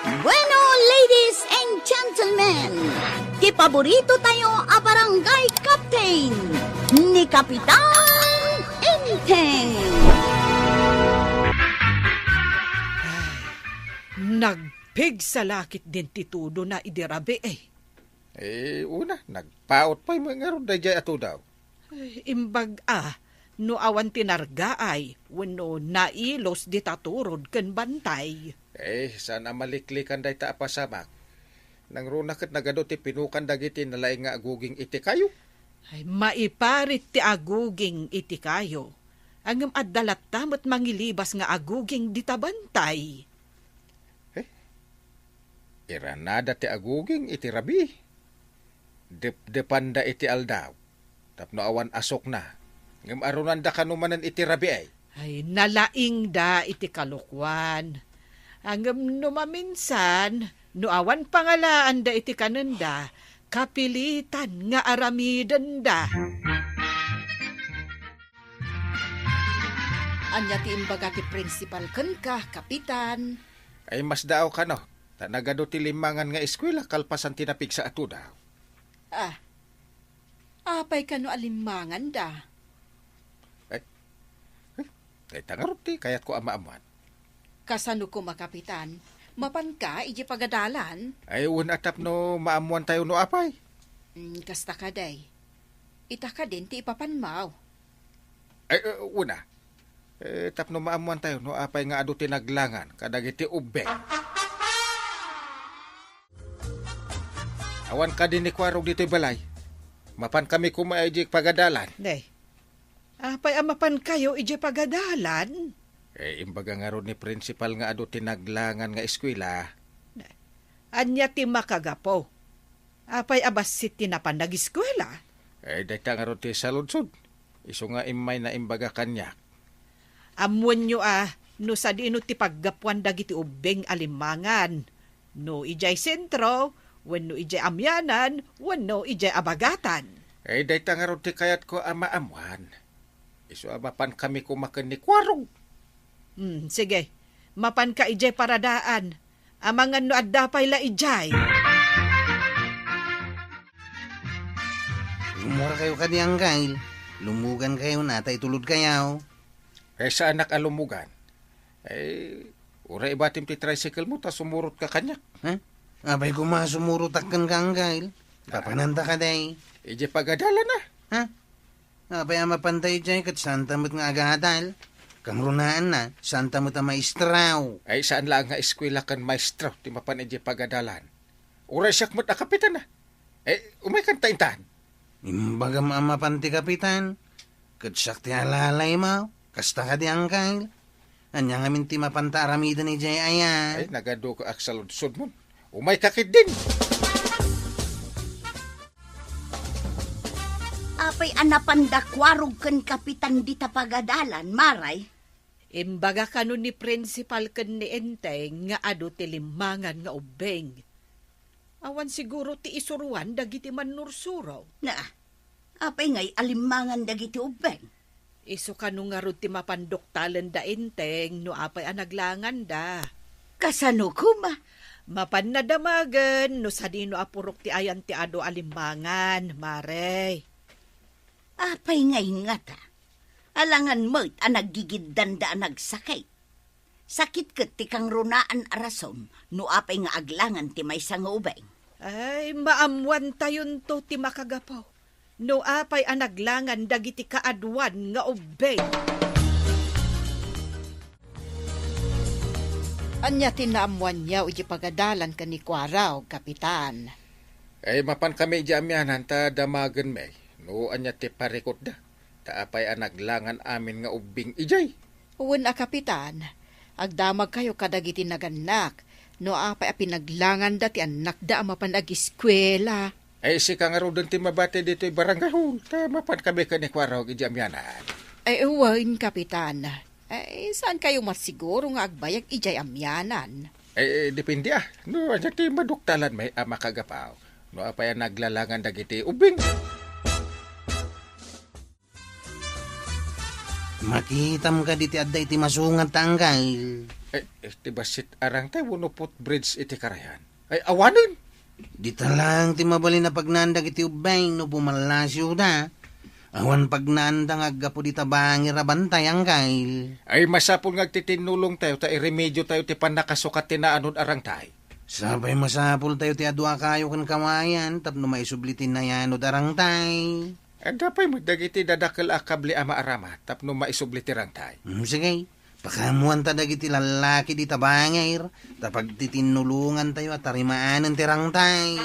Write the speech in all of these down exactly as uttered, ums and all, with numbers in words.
Bueno, ladies and gentlemen, ti paborito tayo a barangay captain, ni Kapitan Enteng. Nagpigsa la ketdin ti tudona idi rabii, eh. Eh, una, nagpaut pay met ngarud daydiay a tudaw. Eh, imbag a, no awan ti nargaay, wenno nailos dita turod ken bantay. Eh, saan a maliklikan dayta a pasamak. Nangruna ket nagadu ti pinukan dagiti nalaing nga aguging iti kayo. Ay, maiparit ti aguging iti kayo. Ngem adda latta met mangilibas nga aguging dita bantay. Eh, iranada ti aguging iti rabii. Depdepanda iti aldaw, tapno awan asukna. Ngem arunanda kano manen iti rabii. Ay, nalaingda iti kalokuan. Ngem no maminsan, no awan pangalaanda iti kanenda, kapilitan nga aramidenda. Ania ti imbaga ti principal kenka, Kapitan? Ay, masdaaw kano, ta nagadu ti limmangan nga eskuela kalpasan ti napigsa a tudaw. Ah, apay kano a limmanganda? Ay, ay, dayta ngarud ti kayatko a maammuan. Kasano koma, Kapitan? Mapanka idiay pagadalan? Ay, wen a tapno maammuantayo no apay. Mm, kasta kadi. Ita kadin ti ipapanmaw. Ay, eh, una. Eh, tapno maammuantayo no apay nga adu ti naglangan kadagiti ubbing. Awan kadi ni Kuarog ditoy balay. Mapan kami koma idiay pagadalan. Nay, apay a mapan kayo idiay pagadalan? Eh, imbaga ngarud ni principal nga adu ti naglangan nga eskuela. Nay, ania ti makagapu? Apay a bassit ti napan nagiskuela? Eh, dayta ngarud ti saludsod. Isu nga immay naimbaga kaniak. Ammoenyo a no sadino ti paggapuan dagiti ubbing a limmangan, no idiay sentro, wenno idiay amianan, wenno idiay abagatan. Eh, dayta ngarud ti kayatko a maammuan. Isu a mapan kami koma ken ni Kuarog. Hmm, sige. Mapanka idiay paradaan. Amangan no adda pay la idiay. Umura kayo kadi, Anggail. Lumugan kayo na ta itulod kayo. Eh, saanak a lumugan. Eh, uray ibatim ti tricycle mo, ta sumurot ka kaniak. Ha? Apay koma sumurot akken ka, Anggail. Papananta ka, day. Idiay pagadalan, ah. Ha? Apay a mapan tayo jay ket santa met nga agadal. Kangrunaanna, santa met a maestraw. Ay, saan laeng nga eskuela ken maestro ti mapan idiay pagadalan. Uray siak met a kapitan, ah. Eh, umay kan ta intan. Imbagam a mapan ti kapitan. Ket siak ti alalay mo. Kasta kadi, Anggail. Ania ngamin ti mapan ta aramiden idiay aya? Ay, nagadu ka ak saludsod mon. Umay ka ketdin. Apay a napanda Kuarog ken kapitan dita pagadalan, Maray? Imbaga kano ni principal ken ni Enteng nga adu ti limmangan nga ubbing. Awan siguro ti isuruan dagiti mannursuro. Na, apay ngay a limmangan dagiti ubbing? Isu kano ngarud ti mapan duktalenda Enteng no apay a naglanganda. Kasano koma? Mapanna damagen no sadino a purok ti ayan ti adu a limmangan, Maray. Apay ngay ngata? Alangan met a naggigiddanda a nagsakit. Sakit ket ti kangrunaan a rason no apay nga aglangan ti maysa nga ubing. Ay, maammuantayonto ti makagapu no apay a naglangan dagiti kaaduan nga ubbing. Ania ti naammuanyo iti pagadalan ken ni Kuarog, Kapitan? Ay, mapan kami iti amianan ta damagenmi no ania ti parikutda. Ta apay a naglangan amin nga ubbing idiay? Wen a, Kapitan, agdamagkayo kadagiti nagannak no apay a pinaglanganda ti annakda a mapan agiskuela. Ay, sika ngaruden ti mabati ditoy barangay hall, ta mapan kami ken ni Kuarog iti amianan. Ay, wen, Kapitan. Ay, saankayo masiguro nga agbayag idiay amianan? Ay, depende, ah. No, ania ti maduktalanmi a makagapu no apay a naglalangan dagiti ubbing? Makitam kadi ti adda iti masungad ta anggail. Eh, eh, ti bassit arang tay wenno footbridge iti karayan. Ay, awanen! Dita lang ti mabalin a pagnaan dagiti ubbing no bumallasiwda. Awan pagnaanda nga aggapu dita bangir a bantay anggail. Ay, masapul nga agtitinnulong tayo ta iremedyo tayo ti pannakasukat ti naanod arang tay. Sapay masapul tayo ti adu a kayo ken kawayan tapno maisubli ti nayanod arang tay. Adda pay met dagiti dadakel a kable a maarama tapno maisubli ti rangtay. Hmm, sige. Pakaammoanta dagiti lallaki dita bangir, ta pagtitinnulongantayo a tarimaanen ti rangtay.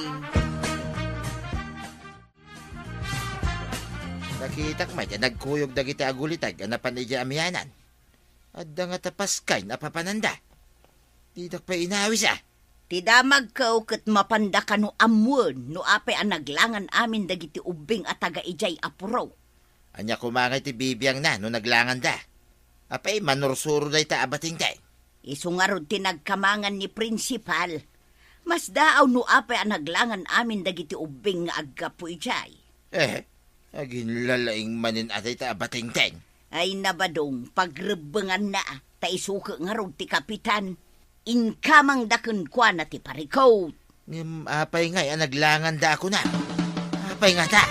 Nakitak met a nagkuyog dagiti aguliteg a napan idiay amianan. Adda ngata paskayen a papananda. Didak pay inawis a. Ti damagko ket mapanda kano ammoen no apay a naglangan amin dagiti ubbing a taga idiay a puro. Ania koma ngay ti bibiangna no naglanganda? Apay manursuro dayta a batingteng? Isu ngarud ti nagkamangan ni Principal. Masdaaw no apay a naglangan amin dagiti ubbing nga aggapu idiay. Eh, aginlalaing manen a dayta a batingteng. Ay nabadong, pagrebbenganna, ta isu ket ngarud ti kapitan. Inkamangda kenkuana ti parikut. Ngem apay ngay a naglanganda a kuna? Apay ngata?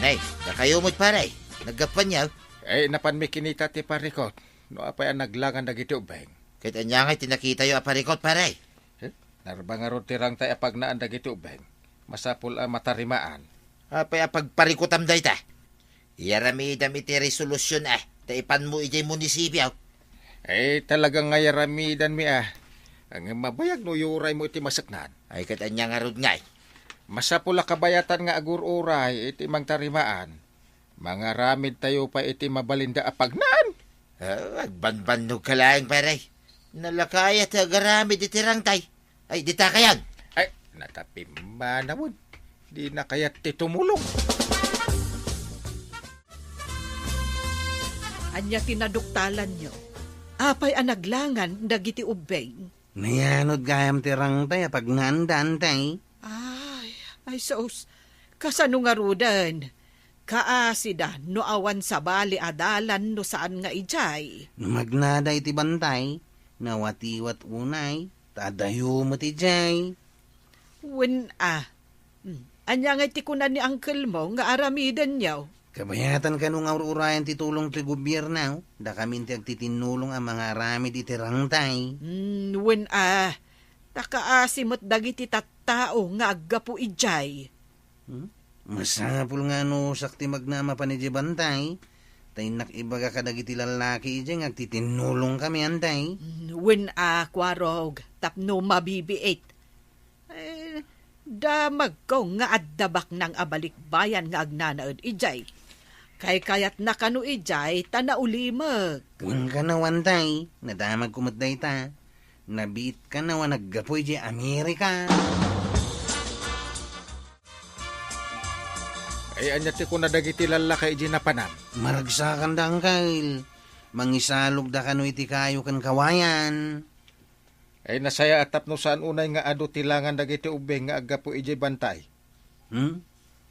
Nay, dakayo met, pare. Naggapuanyo? Eh, napanmi kinita ti parikut. No apay a naglangan dagiti ubbing. Ket ania ngay ti nakitayo a parikut, pare? Eh, narba ngarud ti rangtay a pagnaan dagiti ubbing. Masapul a matarimaan. Apay a pagparikutam dayta? Iyaramidam iti resolusion a ta ipanmo idiay munisipio. Eh, talaga nga iyaramidanmi a. Ngem mabayag no iyuraymo iti maseknan. Ay, ket ania ngarud ngay? Masapul a kabayatan nga agur-uray iti mangtarimaan. Mangaramid tayo pay iti mabalinda a pagnaan. Ah, agbanbannogka laeng, pare. Nalakaya ti agaramid iti rangtay. Ay, dita kayan. Ay, natapimanawen. Dina kayat ti tumulong. Ania ti naduktalanyo? Apay a naglangan dagiti ubbing? Nayanod gayam ti rangtay a pagnaandan, tay. Ay, ay sus, kasano ngaruden? Kaasida no awan sabali a dalan no saan nga idiay. No magnada iti bantay, nawatiwat unay, ta adayo met idiay. Wen a. Hmm. Ania ngay ti kuna ni uncle mo nga aramidenyo? Kabayatan kano nga ur-urayan ti tulong ti gobierno, dakamin ti agtitinnulong a mangaramid iti rangtay. Hmm, wen a. Ta kaasi met dagiti tattao nga aggapu idiay. Hmm? Masapul nga anusak ti magna a mapan idiay bantay, ta innak ibaga kadagiti lallaki idiay nga agtitinnulongkami, antay. Hmm, wen a, Kuarog, tapno mabibiit. Eh, damagko nga adda baknang a balikbayan nga agnanaed idiay. Kaykayatna kano idiay ta naulimek. Wen kano, antay, nadamagko met dayta. Nabiit kano a naggapu idiay Amerika. Ay, ania ti kuna dagiti lallaki idiay napanam? Maragsakanda, uncle. Mangisalogda kano iti kayo ken kawayan. Ay, nasayaat tapno saan unay nga adu ti langan dagiti ubbing nga aggapu idiay bantay. Hmm?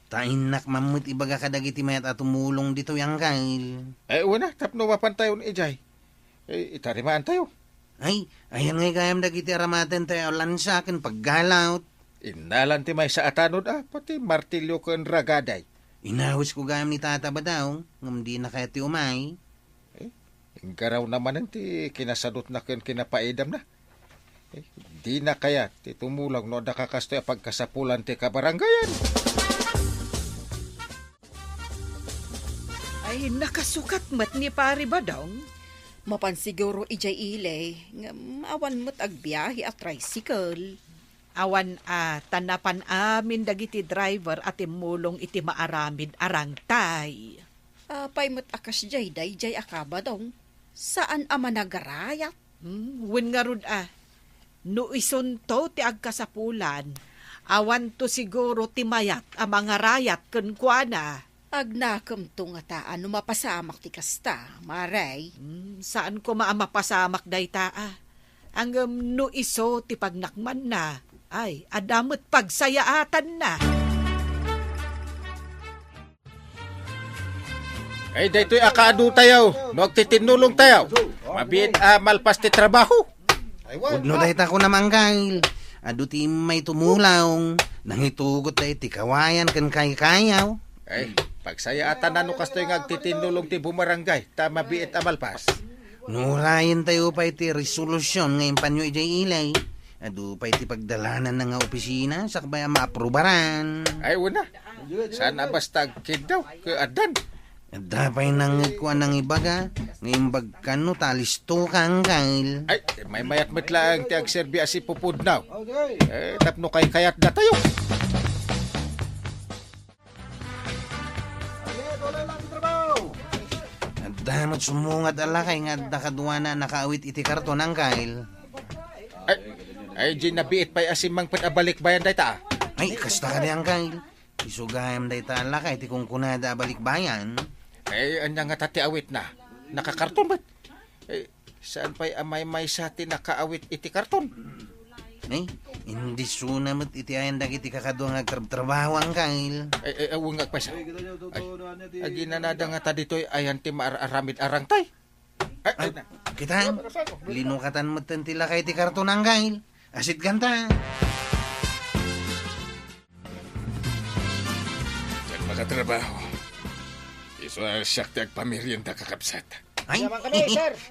Ta innak man met ibaga kadagiti mayat a tumulong ditoy, uncle. Ay, wen a, tapno mapantayon idiay. Ay, itarimaantayo. Ay, ayan ngay gayam dagiti aramatentayo a lansa ken paggalawt. Innalan ti maysa a tanod a, pati martilyo ken ragaday. Inawisko gayam ni Tata Badong, ngem dina kayat ti umay. Eh, inggaraw na manen ti kinasadutna ken kinapaidamna. Eh, dina kayat ti tumulong no adda kakastoy a pagkasapulan ti kabarangayan. Ay, nakasukat met ni Pari Badong. Mapan siguro idiay ili, ngem awan met agbiahe a tricycle. Awan a, ta napan amin dagiti driver a timmulong iti maaramid a rangtay. Apay met a kasdiay daydiay a kabadong? Saan a managarayat? Hmm, wen ngarud a, no isunto ti agkasapulan, awanto siguro ti mayat a mangarayat kenkuana. Agnakemto ngata a no mapasamak ti kasta, Mare? Hmm, saan koma a mapasamak dayta a. Ngem no isu ti pagnakmanna, ay, adda met pagsayaatanna. Ay, daytoy a kaadu tayo, no agtitinnulong tayo. Mabiit a malpas ti trabaho. Pudno dayta kunam, Angkel. Adu ti immay tumulong, nangitugot da iti kawayan ken kaykayaw. Ay, pagsayaatan no kastoy nga agtitinnulong ti bumarangay, ta mabiit a malpas. Nurayen tayo pay ti resolusyon nga impanyo idiay ilay. Adu pay ti pagdalananna nga opisina, sakbay a maaprubaran. Ay, wala. Saan a basta agkiddaw, ket addan. Adda pay nangngegko a nangibaga, nga imbag kano ta alisto ka, Angkel. Ay, maymayat met laeng ti agserbi a sipupudnaw. Eh, tapno kaykayat datayo. Adda met sumungad a lakay nga adda kaduana a nakaawit iti karton, Angkel. Ay, ay, di nabiit pay a simmangpet a balikbayan dayta. Ay, kasta kadi, Angkel. Isu gayam dayta a lakay ti kunkunada a balikbayan. Eh, ania ngata ti awitna? Nakakarton met. Eh, saan pay a maymaysa ti nakaawit iti karton? Eh, indisuna met iti ayan dagiti kakadua nga agtrabtrabaho, Angkel. Eh, eh, awan nga agpaysa. Ay, aginanada ngata ditoy ayan ti maar-aramid a rangtay. Ay, ay, ay, na. Kita, linukatan met ti lakay ti karton, Angkel. Asit ganta. Diak makatrabaho. Isu a siak ti agpamerienda, kakabsat. Ay,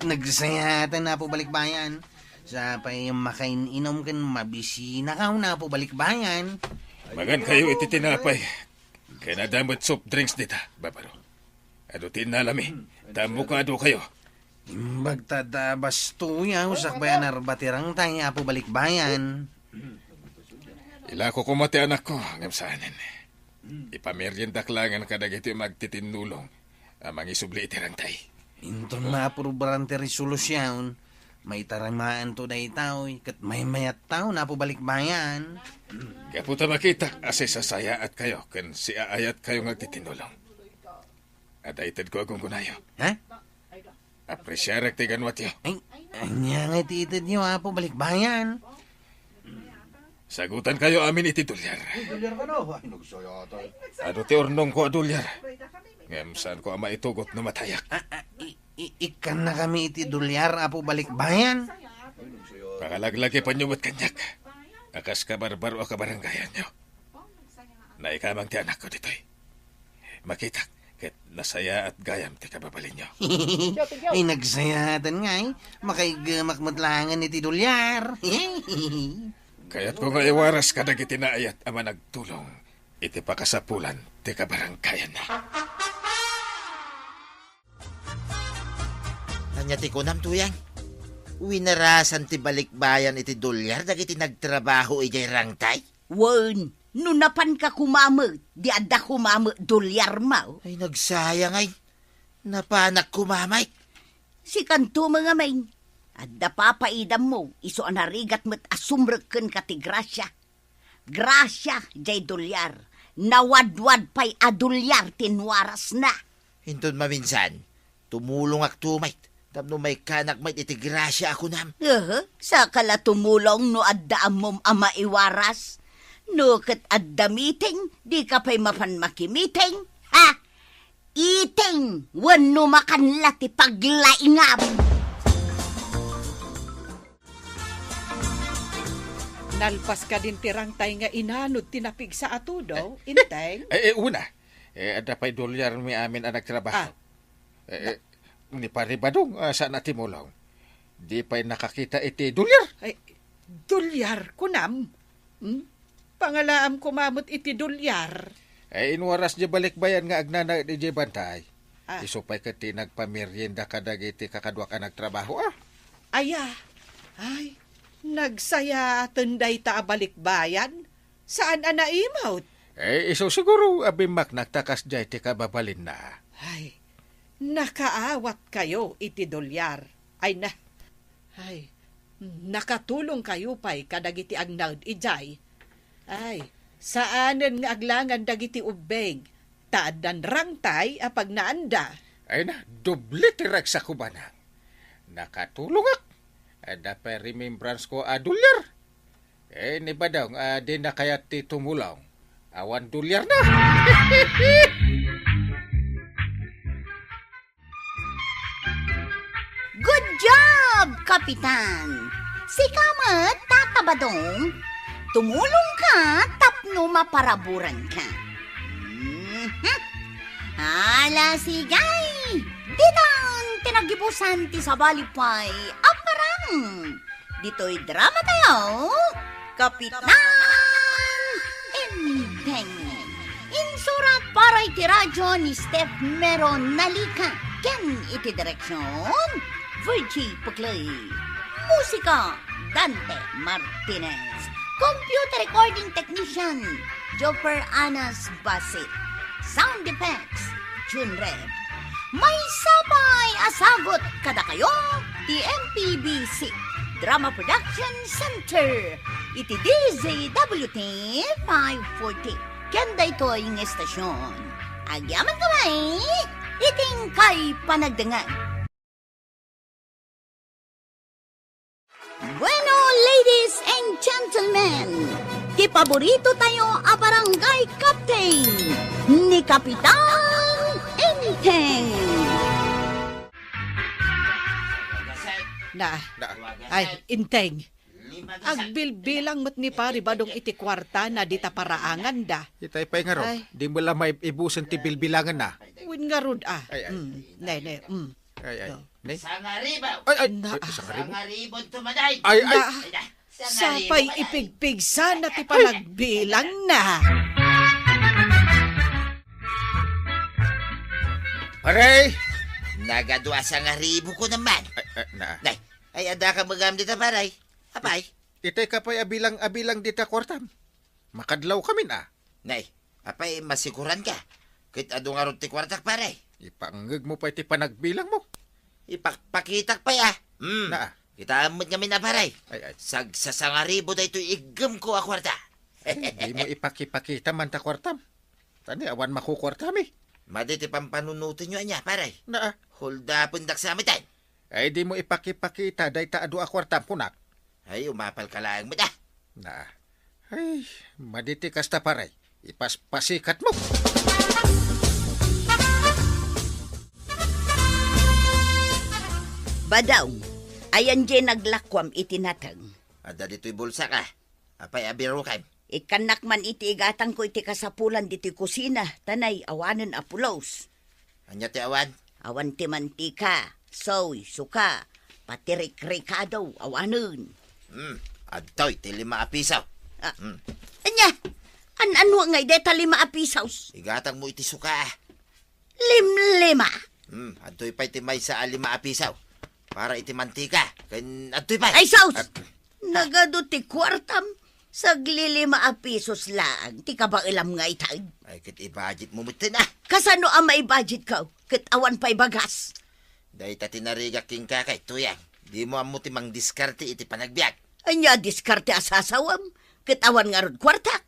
nagsayatan, Apo Balikbayan. Sapay makain-inom ken mabisinakaw, Apo Balikbayan. Magan kayo iti tinapay. Ken adda met soft drinks dita, Barbaro. Adu ti innalami. Tammo ka adu kayo. Imbag ta adda bastoyaw, sakbay a narbatirang tay Apo Balikbayan. Ilako koma ti anakko, ngem saanen. Ipameriendak laengen kadagiti agtitinnulong a mangisubli iti rangtay. Inton maaprubaran ti resolusyon, maitarimaanto daytoy, ket maymayat tayo, Apo Balikbayan. Gapu ta makitak a sisasayaat kayo ken siaayat kayo nga agtitinnulong. Adda itedko a gunggonayo. Ha? Apresiarek ti ganwatyo. Ay, ania nga iti itedyo, Apo Balikbayan? Sagutan kayo amin iti dolyar. Ay, dolyar kano? Ay, nagsayatan. Adu ti urnongko a dolyar. Ngem saanko a maitugot no matayak. Ah, ah, i-, i-, ikkannakami iti dolyar, Apo Balikbayan. Ay, nagsayatan. Pakalaglagipanyo met kaniak. A kas kabarbaro a kabarangayanyo. Naikamang ti anakko ditoy. Makitak, ket nasayaat gayam ti kababalinyo. Ay, nagsayaatan ngay. Makaigemak met laengen iti dolyar. Kayatko nga iwaras kadagiti naayat a managtulong iti pakasapulan ti kabarangayanna. Ania ti kunam, Tuyang? Winarasan ti balikbayan iti dolyar dagiti nagtrabaho idiay rangtay? Wen, no napanka koma met, di adda koma met dolyarmo. Ay, nagsayang ay. Napanak koma met. Sikanto met ngamin. Adda papaidammo, isu a narigat met a sumrek kenka ti grasia. Grasia, jay dolyar. Nawadwad pay a dolyar ti inwarasna. Inton maminsan, tumulongakto met tapno maikkanak met iti grasia a kunam. Aha, saka la tumulong no adda ammom a maiwaras. No ket adda meeting, dika pay mapan makimiting. Ha? Iting wenno makanla ti paglaingam. Nalpas kadin ti rangtay nga inanud ti napigsa a tudo, Inteng? Eh, eh, una. Eh, adda pay dolyarmi amin a nagtrabaho. Ah. Eh, eh, ni Pare Badong, ah, saan a timulong. Di pay nakakita iti dolyar. Ay, dolyar, kunam? Hmm? Pangalaam koma met iti dolyar. Ay, inwaras di balikbayan nga agnanaed idiay bantay. Ah. Isu pay ket ti nagpamerienda kadagiti kakaduak a nagtrabaho, ah. Aya. Ay, nagsayaaten dayta a balikbayan. Saan a naimut? Eh, isu siguro a bimmaknak ta kasdiay ti kababalinna. Ay, nakaawat kayo iti dolyar. Ay na, ay, nakatulong kayo pay kadagiti agnaed idiay. Ay, saanen nga aglangan dagiti ubbing, ta addan rangtay a pagnaanda. Ay na, doble ti ragsak, Bana. Nakatulongak. Adda pay remembrance ko a dolyar. Eh, ni Badong, ah, di na kayat ti tumulong. Awan dolyar na. Kapitan, sika met, Tata Badong, tumulongka tapno maparaburanka. Mhm. Ala, sige, ditan ti naggibusan ti sabali pay a parang. Ditoy drama tayo, Kapitan Enteng. Insurat para iti radyo ni Steph Mero Nalica ken iti direksyon, Virgie Puclay. Musika, Dante Martinez. Computer recording technician, Joper Anas Basit. Sound effects, June Red. Maysa pay a sagut kadakayo ti M P B C Drama Production Center iti D Z W T five forty. Ken daytoy nga estasyon, agyamankami iti inkay panagdengngeg. Bueno, ladies and gentlemen, ti paborito tayo a barangay captain, ni Kapitan Enteng. Na, Na. Ay, Enteng. Agbilbilang met ni Pari Badong iti kuartana dita paraanganda. Itay pay ngarud, Ay. Di mo la maibusen ti bilbilanganna. Wen ngarud, ah. Ay, ay. Mm, ne, ne, mm. Ay, ay. So. Ne? Sangaribu. Ay, ay, Na, ay, ah. Sangaribu? Sangaribu tumaday. Ay, ay. Na, Ay, na. Sangaribu sapay ka na. Ipigpigsa na ti panagbilang na. Pare! Nagadu a sangaribu ko naman. Ay, ay, na. Nay, ay, adda ka magam dita, pare. Apay? Itay ka pay abilang, abilang dita kuartam. Makadlaw kamin, ah. Nay, apay masiguran ka? Ket adu ngarud ti kuartak, pare. Ipangngeg mo pay ti panagbilang mo. Ipakpakitak pay, ah. Hmm. Naa. Kitaem met ngamin a, pare. Ay, ay. Sagsasangaribu daytoy iggem ko a kuarta. Ay, di mo ipakipakita man ta kuartam. Tani awan makukuartami. Madi ti pampanunotenyo ania, pare? Naa. Holdapendak sa metten. Ay, di mo ipakipakita dayta adu a kuartam kunak. Ay, umapal ka laeng met, ah. Na. Ay, madi ti kasta, pare. Ipaspasikatmo. Badong, ayan diay naglakuam iti nateng. Adda ditoy bulsak, ah. Apay a birukam? Ikkannak man iti igatangko iti kasapulan ditoy kusina, ta nay awanen a pulos. Ania ti awan? Awan ti mantika, soy, suka, pati rikrikado, awanen. Hmm, adtoy ti lima a piso. Ah, Hmm. Ania? An-ano ngay deta lima a pisos? Igatangmo iti suka. Limlima? Hmm, adtoy pay ti maysa a lima a piso. Para iti mantika, ken adtoy pay. Ay, sus! At Nagadu ti kuartam, saglilima a pisos laeng ti kabaelam nga itay. Ay, ket i-budget mo metten, ah. Kasano a maibudget ko, ket awan pay bagas? Dayta ti narigak kenka kay Tuyang. Di mo ammo ti mangdiskarte iti panagbiag. Ania a diskarte a sasawem, ket awan ngarud kuartak?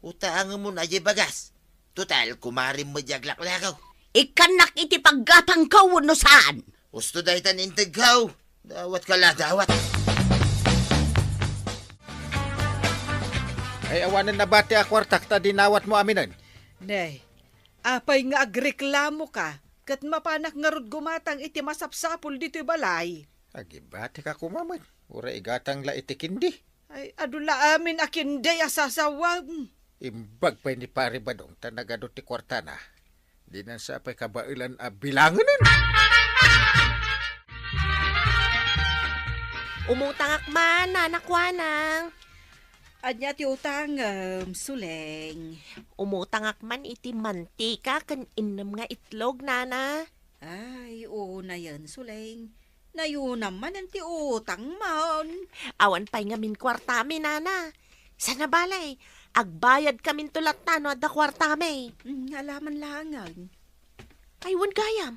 Utaengemon a diay bagas. Total, kumarim met diay aglaklakaw. Ikkannak iti paggatangko wenno saan? Usto dayta ni integko. Dawat ka la, dawat. Ay, awanen nabati a kuartak ta dinawat mo aminen. Nay, apay nga agreklamo ka, ket mapanak ngarud gumatang iti masapsapul ditoy balay? Agibati ka koma met, uray igatang la iti kindi. Ay, adu la amin a kinday a sasawam. Imbag pay ni Pare Badong ta nagadu ti kuartana. Dinan sa pay kabaelan a bilangenen. Umutangak man, Nana Kuanang. Ania ti utangem, Suleng? Umutangak man iti mantika ken innem nga itlog, Nana. Ay, unayen, Suleng. Nayunam manen ti utangmon. Awan pay ngamin kuartami, Nana. Sana balay, agbayadkaminto latta no adda kuartami. Mm, alaman laengen. Ay, wen gayam.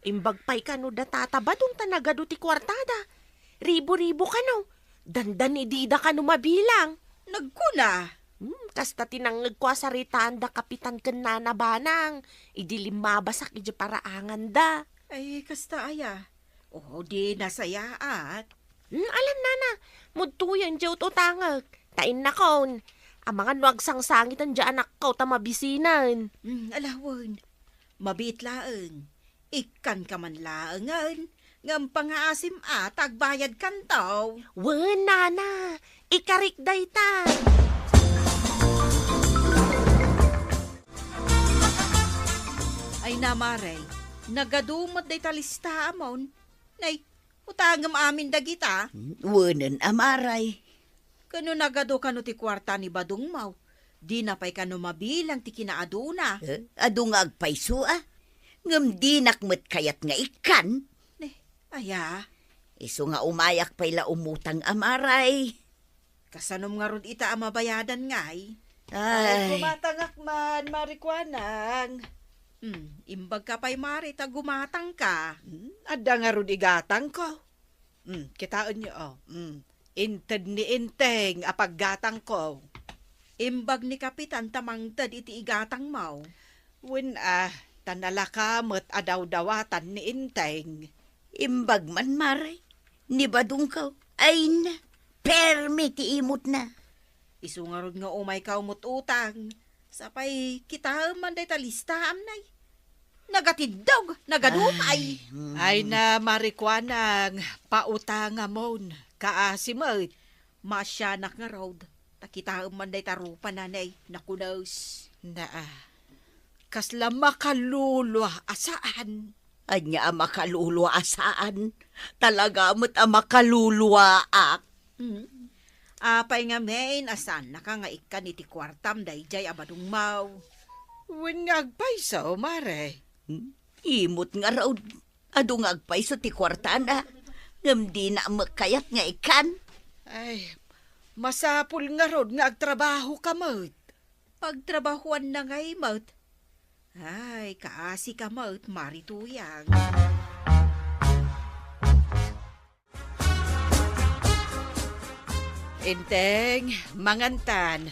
Imbag pay kano da Tata Badong ta nagadu ti kuartada. Ribu-ribu kano. Dandani dida kano mabilang. Nagkuna. Hmm, kasta ti nangngegko a saritaan da Kapitan ken Nana Banang. Idi limmabasak iti paraanganda. Ay, kasta aya. O, di nasayaat. Hmm, alan, Nana, mudtoyen diay ut-utangek. Ta innakon, amangan no agsangsangiten diay anakko ta mabisinen. Hmm, alawen. Mabiit laeng. Ikkanka man laengen. Ngem pangaasim a ta agbayadkanto. Wen, nana, ikarik dayta. Ay, Mare, nagadu met dayta lista, amon. Nay, utangem amin dagita. Wenen, Mare. Ken no nagadu kano ti kuarta ni badongmo, dina pay kano mabilang ti kinaaduna. Eh, adu nga agpayso, a? Ngem dinak met kayat nga ikkan. Ne, aya? Isu nga umayak pay la umutang, Mare. Kasanom ngarud ita a mabayadan ngay? Ay. Ay, kumatangak man, Mare Kuanang. Hmm, imbagka pay, Mare, ta gumatangka. Hmm, adda ngarud igatangko. Hmm, kitaenyo, o. Hmm, inted ni Enteng a paggatangko. Imbag ni Kapitan ta mangted iti igatangmo. Wen, a, ta nalaka met a dawdawatan ni Enteng. Imbag man, Mare, ni badongko. Ay na, permi ti imutna. Isu ngarud nga umaykaw met utang. Sapay kitaem man dayta listaam, nay. Nagatiddog, nagadu pay. Ay, mm. Ay na, Mare Kuanang, pautangamon, kaasi met. Maasianak ngarud, ta kitaem man dayta rupana, nay, nakunes. Naa, kasla makalulua a saan. Ania a makalulua a saan? Talaga met a makaluluaak. Hmm. Apay ngamin a saannaka nga ikkan iti kuartam daydiay a badongmo? Wen nga agpayso, Mare. Hmm? Imot ngarud. Adu nga agpayso ti kuartana, ngem dina met kayat nga ikkan. Ay, masapul ngarud nga agtrabahoka met. Pagtrabahoanna ngay met. Ay, kaasika met, Mare Tuyang. Enteng, mangantan.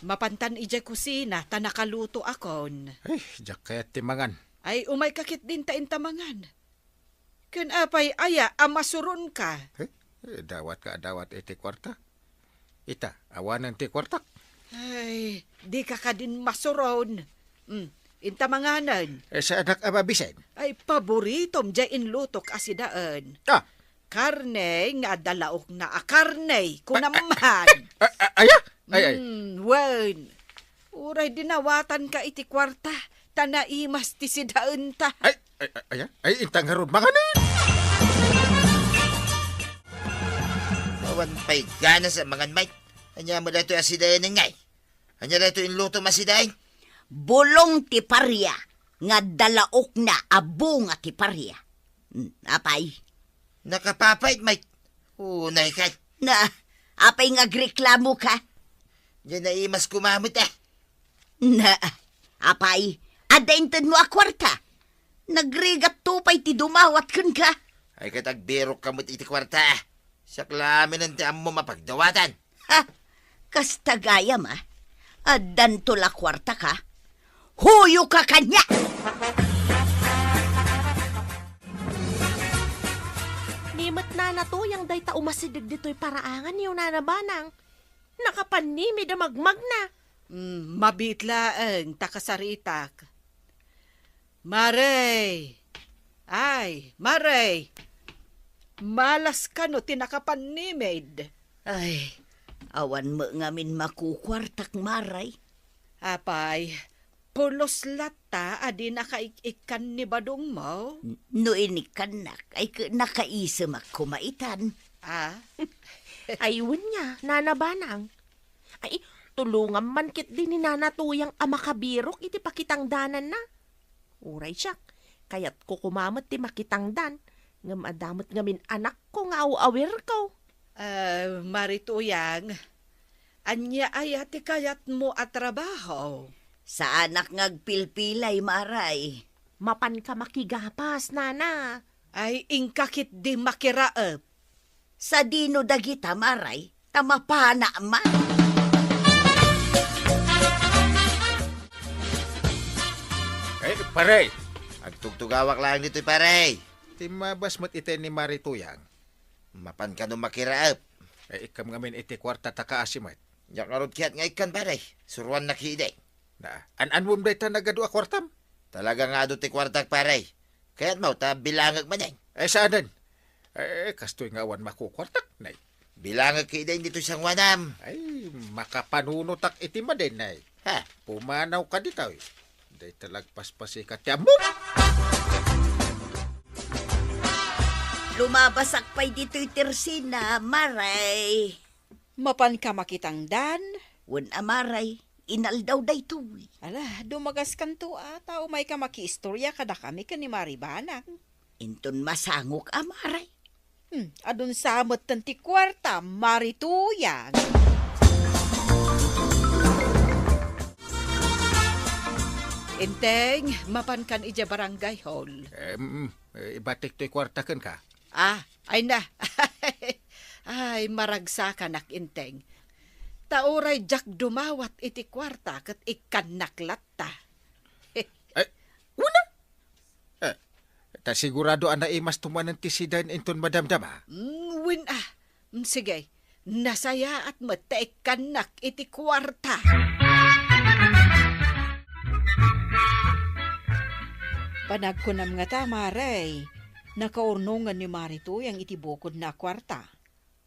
Mapantan idiay kusina ta nakalutoakon. Ay, diak kayat ti mangan. Ay, umayka ketdin ta inta mangan. Ken apay aya a masuronka? Eh, eh, dawatka a dawat iti kuarta. Ita, awanen ti kuartak. Ay, dika kadin masuron. Hmm, inta manganen. Eh, saanak a mabisen? Ay, paboritom diay inlutok a sidaen. Ah. Karne nga adda laokna a karne, kunam man. Ah, ah, aya? Ay, ay. Hmm, wen. Uray dinawatanka iti kuarta, ta naimas ti sidaenta. Ay, ay, ay, ay, ay, inta ngarud manganen. Awan pay ganas a mangan, Mike. Ania met daytoy a sidaen ngay? Ania daytoy inlutom a sidaen? Bulong ti paria nga adda laokna a bunga ti paria. Hmm, apay? Nakapapait, Mike. Unay ket. Na, apay nga agreklamoka? Diay naimas koma met, eh. Na, apay, adda intedmo a kuarta? Nagrigatto pay ti dumawat kenka. Ay, ket agbirokka met iti kuarta. Siak la amin ti ammom a pagdawatan. Ha? Kasta gayam, a? Addanto la kuartaka? Huyoka kaniak! Ni met Nana Tuyang dayta umasideg ditoy paraanganyo, Nana Banang. Nakapannimid a magmagna. Mm, mabiit laeng ta kasaritak. Mare! Ay, Mare! Malas kano ti nakapannimid? Ay, awan met ngamin makukuartak, Mare. Apay, pulos latta a dinaka ik-ikkan ni badongmo? N-, no inikkannak, ay ke-, nakaisemak koma itan. Ah? Ay, wen nia, Nana Banang. Ay, tulongam man ketdi ni Nana Tuyang a makabirok iti pakitangdananna. Uray siak, kayatko koma met ti makitangdan, ngem adda met ngamin anakko nga aw-awirko. Ah, Mare Tuyang, ania aya ti kayatmo a trabaho? Saanak nga agpilpilay, Mare. Mapanka makigapas, Nana. Ay, inka ketdi makiraep. Sadino dagita, Mare, ta mapana man? Eh, pare! Agtugtugawak laeng ditoy, pare. Timmabas met itay ni Mare Tuyang. Mapan kano makiraep? Eh, ikkam ngamin iti kuarta ta kaasi met. Diak ngarud kayat nga ikkan, pare. Suroannak idi. Na, an-anmom dayta nagadu a kuartam? Talaga nga adu ti kuartak, pare. Kayatmo ta bilangek manen? Eh, saanen? Eh, kastoy nga awan makukuartak, nay. Bilangek ida ditoy sanguanam. Ay, makapanunotak iti madin, nay. Ha? Pumanawka ditoy. Dayta la agpaspasika ti ammom. Lumabasak pay ditoy Tersina, Maray. Mapanka makitangdan? Wen a, Maray, inaldaw daytoy. Ala, dumagaskanto a, ta umayka makiistorya kadakami ken ni Mari Banang. Inton masangok a, Maray. Hmm, adun sa metten ti kuarta, Mari Tuyang. Enteng, mapankan idiay barangay hall. Em, eh, ibatik toy kuarta kenka. Ah, ay na. Ay, maragsakanak, Enteng. Ta uray diak dumawat iti kuarta ket ikkannak latta. Ay, una? Eh, ta sigurado a naimasto manen ti sidaen inton madamdama. Mm, wen a. Mm, sige, nasayaat met ta ikkannak iti kuarta. Panagkunam ngata, Maray, nakaurnongen ni Mari Tuyang iti bukodna a kuarta.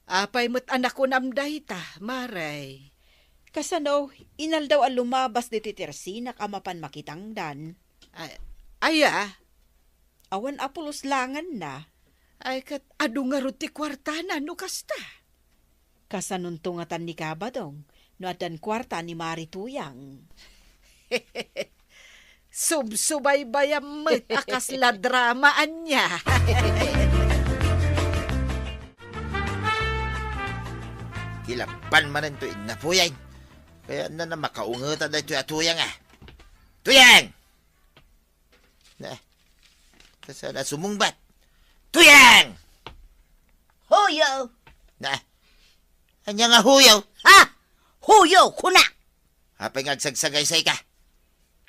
Apay met a nakunam dayta, Maray? Kasano, inaldaw a lumabas ditoy Tersinak a mapan makitangdan. Ay, aya? Awan a pulos langanna. Ay, ket adu ngarud ti kuartana no kasta? Kasanonto ngatan ni Kabadong no addan kuarta ni Mari Tuyang? Subsubaybayam met a kasla drama ania. Ti labban manen toy inna Puyeng. Kayatna a makaungetan daytoy a Tuyang, a. Tuyang! Na, kasano a sumungbat? Tuyang! Huyo! Na, ania nga huyo? Ha? Huyo, kuna! Apay nga agsagsagaysayka?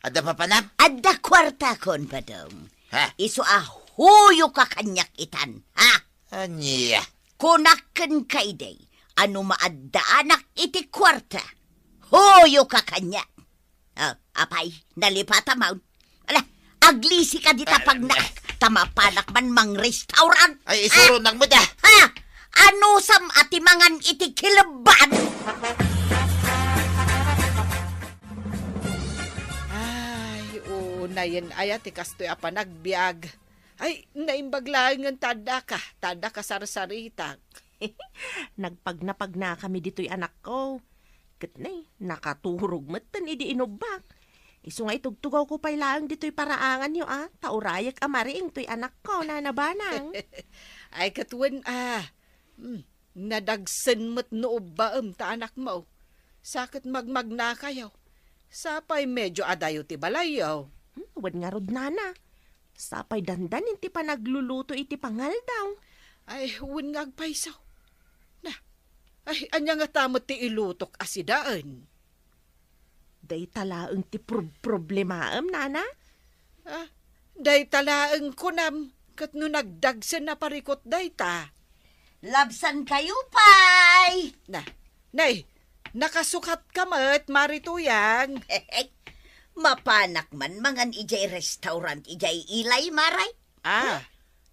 Adda papanam? Adda kuartakon, Badong. Ha? Isu a huyoka kaniak itan, ha? Ania? Kunak kenka idi a no maaddaanak iti kuarta, huyoka kaniak. Ah, apay, nalipatam? Ala, aglisika dita pagnak, ta mapanak man mangrestaurant. Ay, isuronak met, ah. Ha? Anusam a ti mangan iti kilebban? Ay, unayen aya ti kastoy a panagbiag. Ay, naimbag laengen ta addaka, ta addaka sarsaritak. Nagpagnapagnakami ditoy, anakko. Ket nay, nakaturog metten idi inubbak. Isu nga itugtugawko pay laeng ditoy paraanganyo, a, ta urayek a mariing toy anakko, Nana Banang. Ay, ket wen, a. Hmm, nadagsen met no ubbaem ta anakmo. Sa ket magmagnakayo. Sapay medio adayo ti balayyo. Hmm, wen ngarud, Nana. Sapay dandanin ti panagluluto iti pangaldaw. Ay, wen nga agpayso. Na, ay, ania ngata met ti ilutok a sidaen? Dayta laeng ti prob-, problemaem, Nana? Ah, dayta laeng kunam, ket no nagdagsen a parikut dayta. Labsankayo pay! Na, nay, nakasukatka met, Mari Tuyang. Mapanak man mangan idiay restaurant idiay ilay, Maray? Ah.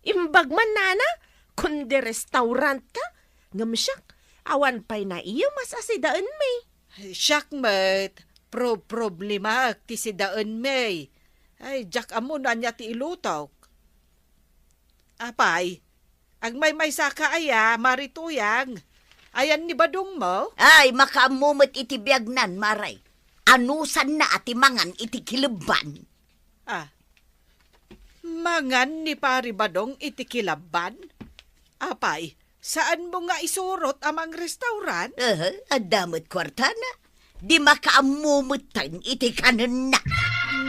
Imbag man, Nana, kundi restaurant ka? Ngem siak, awan pay naimas a sidaenmi. Siak met, pro-, problemaek ti sidaenmi. Ay, diak ammo no ania ti ilutok. Apay, agmaymaysaka aya, Mari Tuyang? Ayan ni Badongmo? Ay, makaammo met iti biagnan, Maray. Anusanna a ti mangan iti kilebban? Ah, mangan ni Pari Badong iti kilabban? Apay, saanmo nga isurot a mangrestaurant? Aha, adda met kuartana. Di makaammo metten iti kanenna.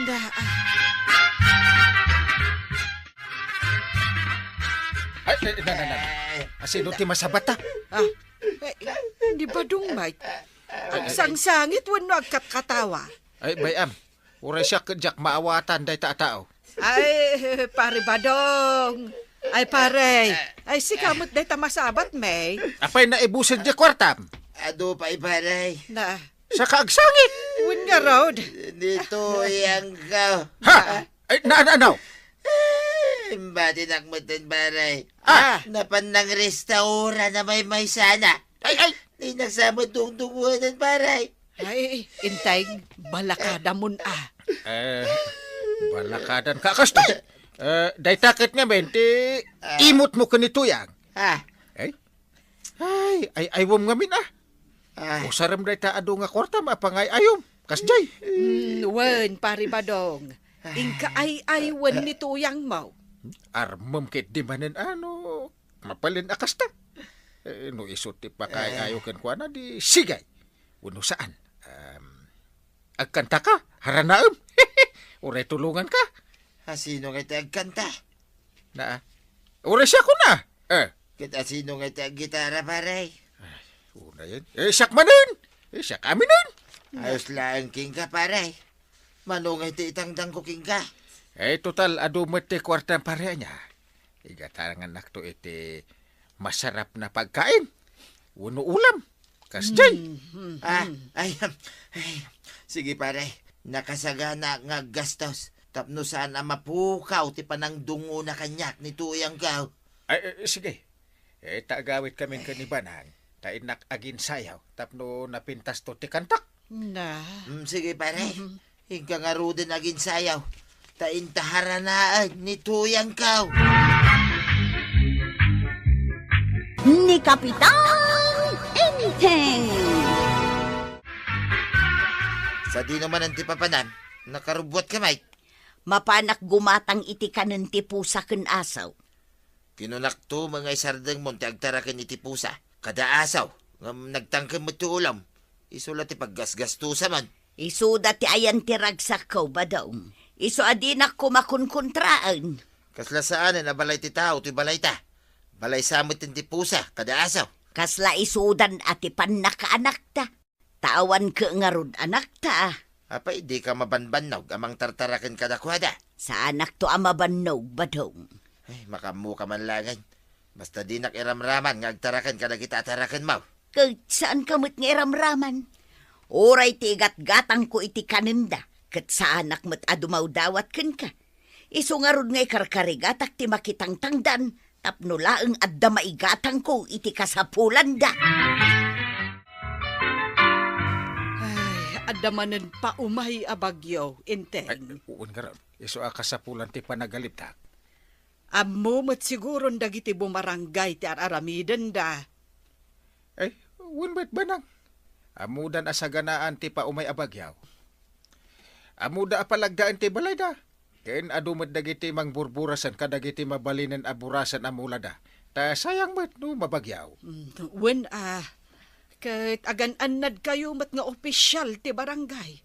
Na, ah. Ay, ay, na, na, na. Asino ti masabat, a? Ah, eh, ni Badong met. Agsangsangit wenno agkatkatawa? Ay, bay-am. Uray siak ket diak maawatan dayta a tao. Ay, Pare Badong. Ay, pare. Ay, sika met dayta masabat, may. Apay, naibusen diay kuartam? Adu pay, pare. Na. Saka agsangit. Wen ngarud. Ditoy angka. Ha? Ay, na, na, ano? Imbatinak metten, pare. Ah! Napan nang restaurant a maymaysana. Ay, ay! Di nagsamat dungdunguanan, pare. Ay, Inteng, balakadamon a. Eh, balakadan ka, kasto. Eh, dayta ket ngamin, ti imot mo ken ni Tuyang. Ah. Eh? Ay, ay, aywem ngamin, ah. Ah. Usarem dayta adu nga kuarta, mapangay-ayom. Kasjay. Mm, wen, Pari Badong. Inka ay-ay wen ni Tuyang mo. Armem ket di manen ano, mapalin a kasta. Eh, no isu ti pakay-ayo kenkuana, di sige. Wenno saan. Em, agkanta ka, haranaem. Uray tulongan ka. Asino nga iti agkanta? Na, uray siak na. Eh. Ket asino nga iti aggitara, pare? Ay, unayen. Eh, siak manen. Eh, siak aminen. Ayos laeng kenka, pare. Mano nga iti itangtangko kenka? Eh, total, adu met ti kuarta, pare, ania. Igatangannakto iti masarap na pagkain. Wenno ulam. Kasjay. Mhm. Ah, ay, ay, sige, pare. Nakasagana nga aggastos. Tapno saan a mapukaw ti panangdungona kaniak ni Tuyang ko. Ay, eh, sige. Eh, ta agawid kami ken ni Banang, ta innak aginsayaw, tapno napintasto ti kantak. Na. Mm, sige, pare. Mhm. Inka ngaruden aginsayaw, ta inta haranaen ni Tuyang ko. Ni Kapitan Enteng. Sadino manen ti papanam, nakarubbuat ka, Mike? Mapanak gumatang iti kanen ti pusa ken asaw. Kinunakto met nga isardengmon ti agtaraken iti pusa kada asaw, ngem nagtangken met ti ulom. Isu la ti paggasgastusam. Isuda ti ayan ti ragsakko, Badong. Isu a dinak koma kunkontraen. Kasla saanen a balay ti tao ti balayta. Balay sa met ti pusa kada asaw. Kasla isudan a ti pannakaanakta. Ta awan ket ngarud anakta. Apay, dika mabanbannog a mangtartaraken kadakuada? Saanakto a mabannog, Badong. Ay, makaammoka man laengen. Basta dinak iramraman nga agtaraken kadagiti atarakenmo. Ket saanka met nga iramraman. Uray ti igatgatangko iti kanenda, ket saanak met a dumawdawat kenka. Isu ngarud nga ikarkarigatak ti makitangtangdan, tapno laeng adda maigatangko iti kasapulanda. Ay, adda manen paumay a bagyo, Inteng. Ay, wen ngarud, isu a kasapulan ti panagalibtak. Ammo met siguron dagiti bumaranggay ti ar-aramidenda. Ay, wen met, Banang. Ammodan a saganaan ti paumay a bagyo. Ammoda a palagdaen ti balayda. Ken adu met dagiti mangburburasen kadagiti mabalinen a burasen a mulada. Ta sayang met no mabagyo. Mm, wen a, ket agan-annadkayo met nga opisyal ti barangay.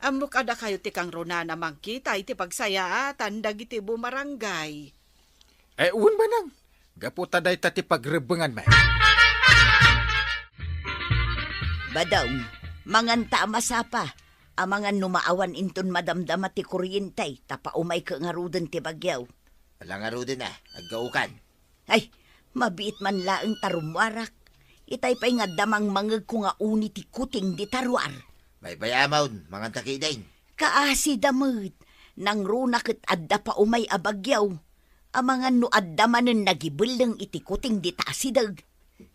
Ammok a dakayo ti kangrunaan a mangkita iti pagsayaatan dagiti bumaranggay. Eh, wen, Banang. Gapu ta dayta ti pagrebbenganmi. Badong, manganta a masapa. Amangan no maawan inton madamdama ti kuryente, ta paumay ket ngaruden ti bagyo. Ala ngaruden a, aggaokan. Ay, mabiit man laeng ta rummuarak. Itay pay nga adda mangmangegko nga uni ti kuting dita ruar. Baybay-amon, manganta ketdin. Kaasida met, nangruna ket adda paumay a bagyo. Amangan no adda manen nagibelleng iti kuting dita asideg.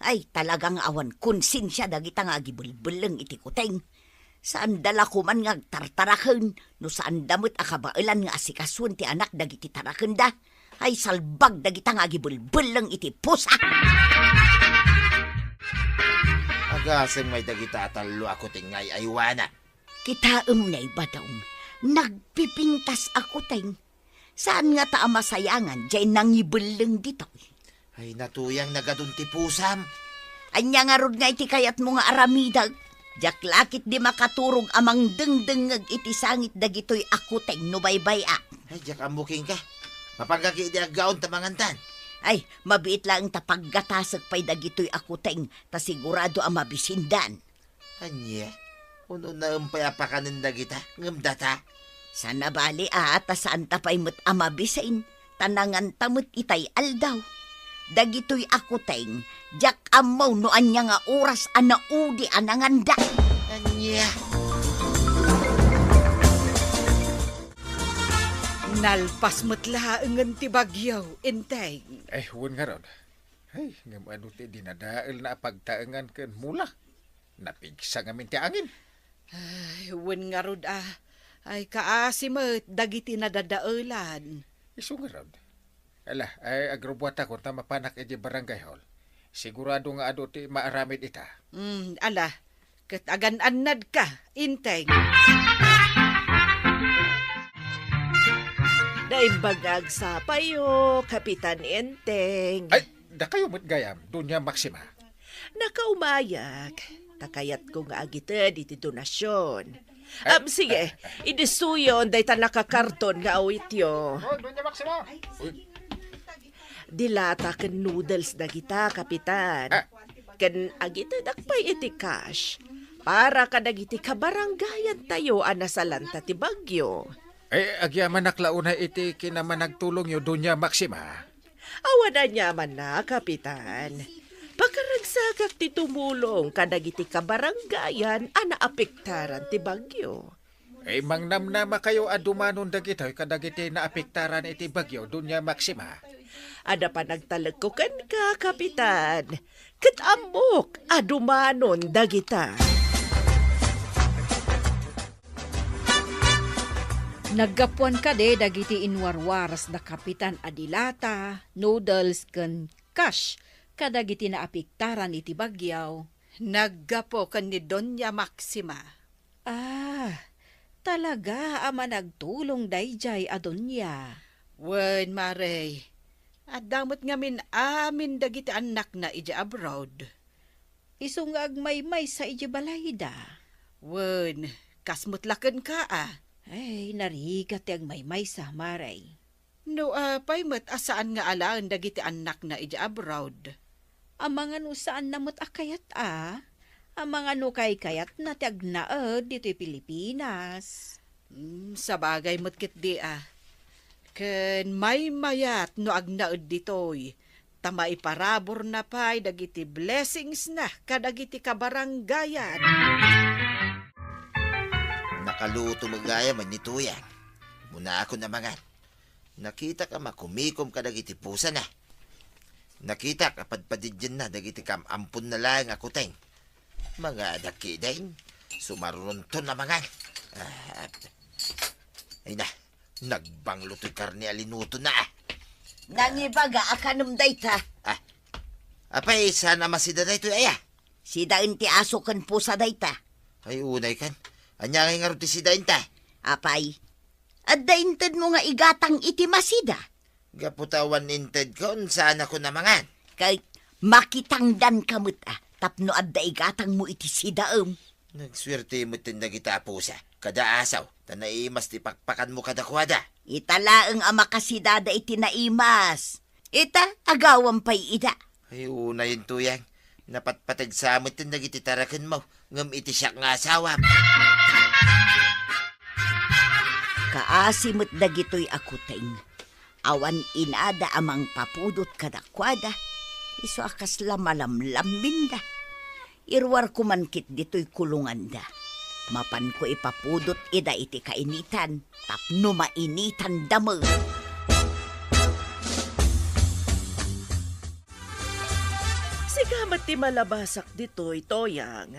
Ay, talaga nga awan konsensia dagita nga agibelbelleng iti kuting. Saanda la koman nga agtartaraken no saanda met a kabaelan nga asikasuen ti anak dagiti tarakenda. Ay, salbag dagita nga agibelbelleng iti pusa! Agasem ngay dagita a tallo a kuting nga ay-aywana. Kitaem nay, Badong, nagpipintas a kuting. Saan ngata a masayangan jay nangibelleng ditoy? Ay, natuyang nagadun ti pusam. Ania ngarud nga iti kayatmo nga aramidek? Diak la ketdi makaturog a mangdengdengngeg iti sangit dagitoy a kuting no baybay-ak. Ay, diak ammo kenka. Mapanka ketdi aggaon ta mangantan. Ay, mabiit laeng ta paggatasek pay dagitoy a kuting ta sigurado a mabisindan. Ania? Un-unaem pay a pakanen dagita, ngem data? Saan a bali a ta saanta pay met a mabisin, ta nanganta met itay aldaw. Dagitoy a kuting, diak ammo no ania nga oras a naudi a nanganda. Ania? Nalpas met laengen ti bagyo, Enteng. Ay, wen ngarud. Ay, ngem adu ti dinadaelna a pagtaengan ken mula? Napigsa ngamin ti angin. Ay, wen ngarud a. Ay, kaasi met dagiti nadadaelan. Isu ngarud. Ala, ay, agrubbuatakon ta mapanak iti barangay hall. Sigurado nga adu ti maaramid ita. Mm, ala, ket agan-annadka, Enteng. Naimbag nga agsapayo, Kapitan Enteng. Ay, dakayo met gayam, Doña Maxima. Nakaumayak, ta kayatko nga agited iti donasion. Ay, Am, sige, ay, ay. Idissuyon dayta nakakarton nga awityo. Oh, Doña Maxima. Uy. Dilata ken noodles dagita, Kapitan. Ah. Ken agitedak pay iti cash para kadagiti kabarangayantayo a nasalanta ti bagyo. Eh, agyamanak la unay iti kinamanagtulongyo, Doña Maxima. Awan aniamanna, Kapitan. Pakaragsakak ti tumulong kadagiti kabarangayan a naapektaran ti bagyo. Eh, mangnamnamakayo a dumanon dagitoy kadagiti naapektaran iti bagyo, Doña Maxima. Adda panagtalekko kenka, Kapitan, ket ammok a dumanon dagita. Naggapuan kadi dagiti inwarwaras da Kapitan a dilata, noodles, ken cash kadagiti naapektaran iti bagyo? Naggapu ken ni Doña Maxima. Ah, talaga a managtulong daydiay a Doña. Wen, Mare, adda met ngamin amin dagiti annakna idiay abroad. Isu nga agmaymaysa idiay balayda. Wen, kas met la kenka a. Ay, narigat ti agmaymaysa, Mare. No apay met a saan nga alaen dagiti annakna idiay abroad? Amangan no saanna met a kayat a? Amangan no kaykayatna ti agnaed ditoy Pilipinas. Mm, sabagay met ketdi a. Ken maymayat no agnaed ditoy, ta maiparaburna pay dagiti blessingsna kadagiti kabarangayan. Nakaluto met gayam ni Tuyang. Munakon a mangan. Nakitak a makumikom kadagiti pusana. Nakitak a padpadidienna dagiti kam-, amponna laeng a kuteng. Mangadak ketdin, sumarunonton a mangan. Ah, ay na, nagbanglo toy karne a linutona, ah. Nangibaga a kanem dayta. Ah, apay, saan a masida daytoy, aya? Sidaen ti aso ken pusa dayta. Ay, unay kan. Ania ngay ngarud ti sidaenta? Apay, adda intedmo nga igatang iti masida? Gapu ta awan intedko, saanakon a mangan. Ket makitangdanka met a tapno adda igatangmo iti sidaem. Nagsuerte metten dagita a pusa, kada asaw, ta naimas ti pakpakanmo kadakuada. Ita laeng a makasidada iti naimas. Ita, agawam pay ida. Ay, unayen, Tuyang. Napatpateg sa metten dagiti tarakenmo, ngem iti siak nga asawam. Kaasi met dagitoy a kuteng. Awan inada a mangpapudot kadakuada, isu a kasla malamlamminda. Iruarko man ketdi toy kulonganda. Mapanko ipapudot ida iti kainitan tapno mainitanda met. Sika met ti malabasak ditoy, Toyang.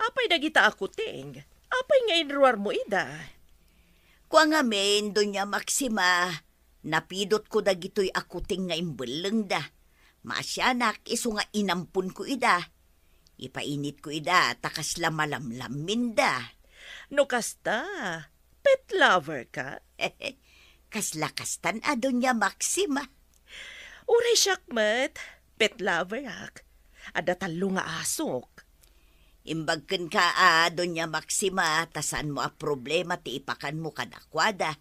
Apay dagita a kuteng? Apay nga inruarmo ida? Kua ngamin, Doña Maxima, napidotko dagitoy a kuteng nga imbellengda. Maasianak isu nga inamponko ida. Ipainitko ida ta kasla malamlamminda. No kasta, pet lover ka? Kasla kastan a, Doña Maxima. Uray siak met, pet lover ak. Adda tallo nga asok. Imbag kenka a, Doña Maxima, ta saanmo a problema ti ipakanmo kadakuada.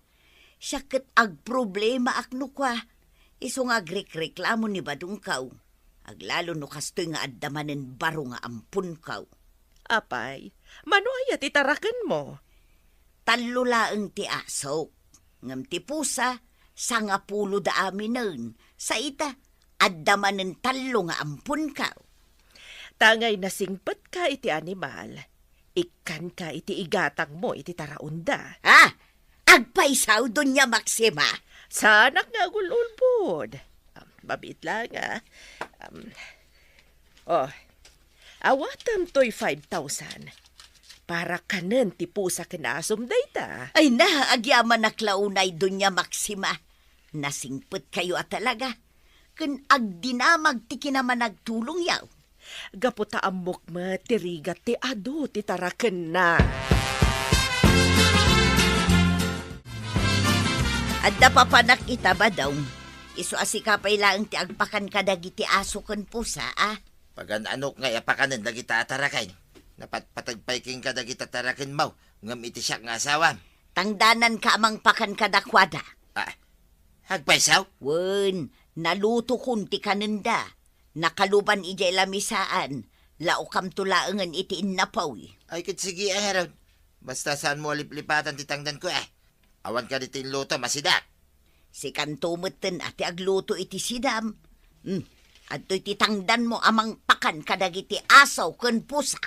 Siak ket agproblemaak no kua, isu nga agrekreklamo ni badongkaw. Aglalo no kastoy nga adda manen baro nga amponkaw. Apay, mano aya ti tarakenmo? Tallo laeng ti asok, ngem ti pusa, sangapulo da aminen. Sa ita, adda manen tallo nga amponkaw. Ta ngay nasingpetka iti animal, ikkanka iti igatangmo iti taraonda. Ah! Agpaysaw, Doña Maxima. Saanak nga agul-ulbod. Um, mabiit lang, ah. Um, oh, awatem toy five thousand. Para kanen ti pusa ken asom dayta. Ay na, agyamanak la unay, Doña Maxima. Nasingpetkayo a talaga. Ken agdinamag ti kinamanagtulongyo. Gapu ta ammok met ti rigat ti adu ti tarakenna. Adda papanak ita, Badong. Isu a sika pay laeng ti agpakan kadagiti aso ken pusa, a? Pagan-anok ngay a pakanen dagita a taraken. Napatpateg pay kenka dagita tarakenmo, ngem iti siak nga asawam. Tangdananka a mangpakan kadakuada. Ah, agpaysaw? Wen, nalutokon ti kanenda. Nakaluban idiay lamisaan, laokamto laengen iti innapuy. Ay, ket sige, a ngarud. Basta saanmo a liplipatan ti tangdanko, eh. Awan kadi ti inlutom a sidak. Sikanto metten a ti agluto iti sidam. Hmm, adtoy ti tangdanmo a mangpakan kadagiti aso ken pusa.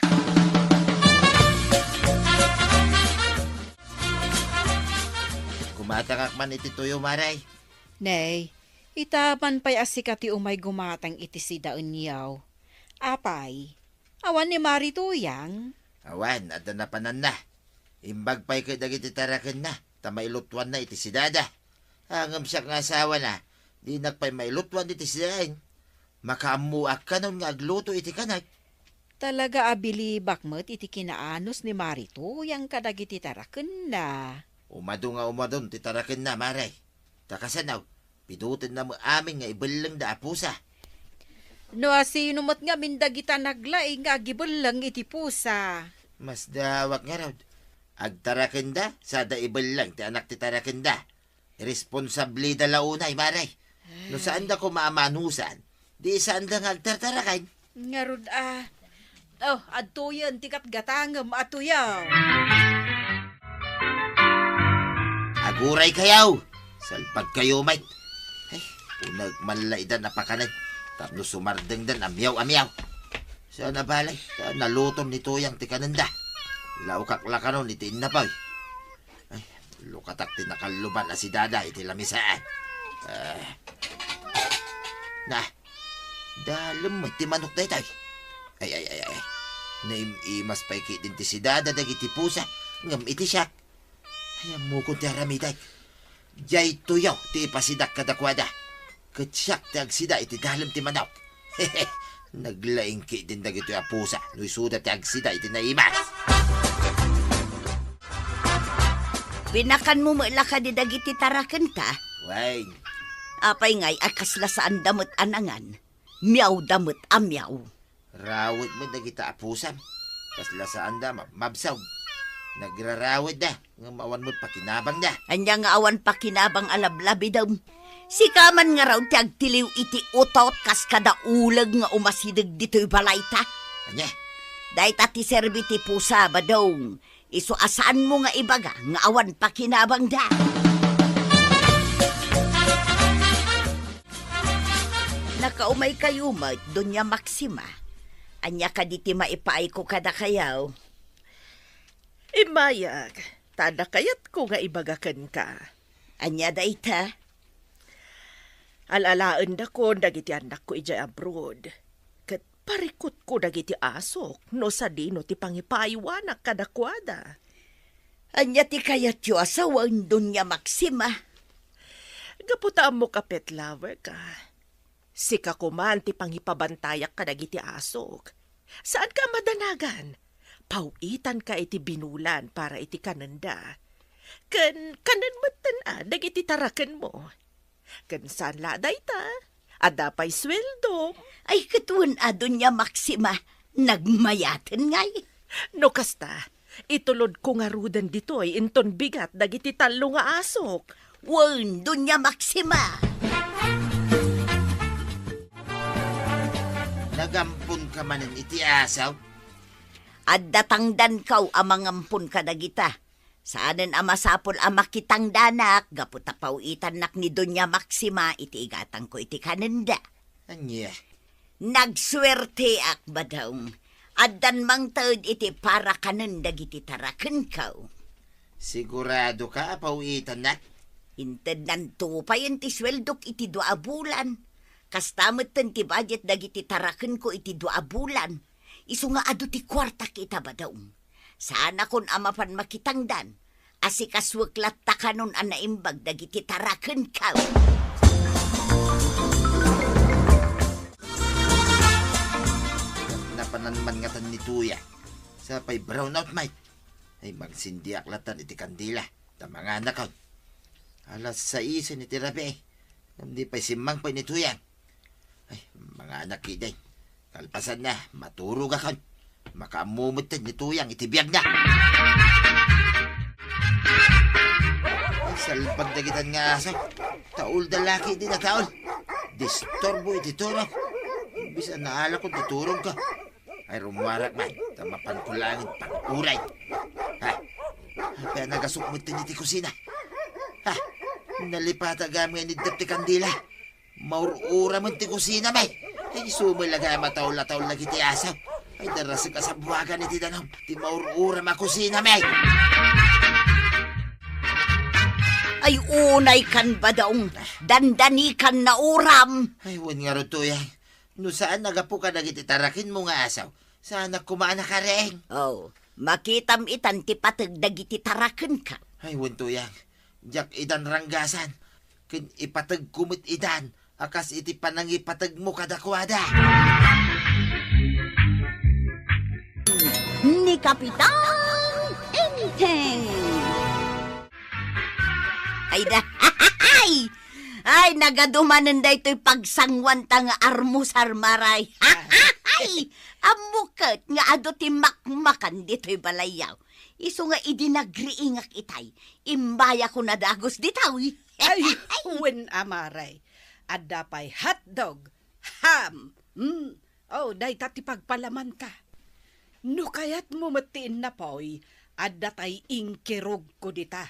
Gumatangak man iti tuyo, Mare. Nay, ita man pay a sika ti umay gumatang iti sidaenyo. Apay, awan ni Mari Tuyang? Awan, adda napananna. Imbag pay ket dagiti tarakenna, ta mailutuanna iti sidada. Ngem siak nga asawana, dinak pay mailutuan iti sidaen. Makaammoak kanon nga agluto iti kanek. Talaga a bilibak met iti kinaanus ni Mari Tuyang kadagiti tarakenna. Umadu nga umadun ti tarakenna, Mare. Ta kasano, pidutenna met amin nga ibellengda a pusa. No asino met ngamin dagita naglaing nga agibelleng iti pusa? Masdawak ngarud. Agtarakenda, sada ibelleng ti anak ti tarakenda. Irresponsableda la unay, Mare. No saanda koma a manusan, di saanda nga agtartaraken. Ngarud a. Oh, adtoyen ti gatgatangem a tuyaw. Aguraykayo! Salpagkayo met. Ay, uneg man la ida napakanen. Tapno sumardengdan a miyaw a miyaw. Saan a bale, ta naluton ni Tuyang ti kanenda. Laokak la kanon iti innapuy. Ay, lukatak ti nakalluban a sidada iti lamisaan. Ah. Na, dalem met ti manok daytoy. Ay, ay, ay, ay. Naim-imas pay ketdin ti sidada dagiti pusa, ngem iti siak. Ay, ammokon ti aramidek. Diay tuyaw ti ipasidak kadakuada. Ket siak ti agsida iti dalem ti manok. Naglaing ketdin dagitoy a pusa no isuda ti agsida iti naimas. Pinakanmo met la kadi dagiti tarakenta? Wen. Apay ngay a kasla saanda met a nangan? Miawda met a miaw. Rawed met dagita a pusam. Kasla saanda mabmabsog. Nagrarawedda, ngem awan met pakinabangda. Ania nga awan pakinabang a lablabidem? Sika man ngarud ti agtiliw iti utot kas kada uleg nga umasideg ditoy balayta. Ania? Dayta ti serbi ti pusa, Badong. Isu a saanmo nga ibaga nga awan pakinabangda. Nakaumaykayo met, Doña Maxima. Ania kadi ti maipaayko kadakayo? Immayag, ta adda kayatko nga ibaga kenka. Ania dayta? Al-alaendakon dagiti annakko idiay abroad, ket parikutko dagiti asok no sadino ti pangipaaywanak kadakuada. Ania ti kayatyo a sawen, Doña Maxima? Gapu ta ammok a pet lover ka, sika koman ti pangipabantayak kadagiti asok. Saanka a madanagan. Paw-itanka iti binulan para iti kanenda. Ken kanen metten a dagiti tarakenmo. Ken saan la dayta, adda pay sueldom. Ay, ket wen a, Doña Maxima, nagmayaten ngay. No kasta, itulodko ngaruden ditoy inton bigat dagiti tallo nga asok. Wen, Doña Maxima. Nagamponka manen iti asaw? Adda tangdanko a mangampon kadagita. Saanen a masapul a makitangdanak gapu ta paw-itannak ni Doña Maxima iti igatangko iti kanenda. Ania? Nagsuerteak, Badong. Addan mangted iti para kanen dagiti tarakenko. Siguradoka a pawitannak? Intednanto payen ti sueldok iti dua a bulan. Kasta metten ti budget dagiti tarakenko iti dua a bulan. Isu nga adu ti kuartak ita, Badong. Saanakon a mapan makitangdan. Asikasuek latta kanon a naimbag dagiti tarakenko. Napanan man ngatan ni Tuyang. Sa pay brownout, Mike. Ay, magsindiak latta iti kandila. Ta manganakon. Alas sais iti rabii. Ngem di pay simmangpet ni Tuyang. Ay, manganak kidi. Kalpasanna, maturogakon. Makaammo metten ni Tuyang iti biagna. Ay, salbag dagitan nga aso. Taulda laki di nataul. Disturbo iti turog. Bisan naalakon ti turogko. Ay, rumuarak man, ta mapanko laeng pag-uray. Ha? Apay a nagasok metten iti kusina? Ha? Nalipatagam nga iniddep ti kandila. Maur-ura man ti kusina, may. Ay, sumay lagay a mataul-taul dagiti aso. Ay, darasek a sabuagan iti danum. Ti maur-ura a kusina, may. Ay, unay kan, Badong. Dandani kan nauram. Ay, wen ngarud, Tuyang. No saan a gapu kadagiti tarakenmo nga asaw, saanak koma a nakareng. Oh, makitam itan ti pateg dagiti tarakenka. Ay, wen, Tuyang, diak idan ranggasan, ken ipategko met idan a kas iti panangipategmo kadakuada. Ni Kapitan Enteng. Ay, da-, ay! Ay, nagadu manen daytoy pagsanguanta nga armusar, Maray. Ay, ammok ket nga adu ti makmakan ditoy balayyo. Isu nga idi nagriingak itay, immayakon a dagus ditoy. Ay, wen a, Maray. Adda pay hotdog, ham, mm, Oh, dayta ti pagpalamanta. No kayatmo met ti innapoy, adda tay inkirugko dita.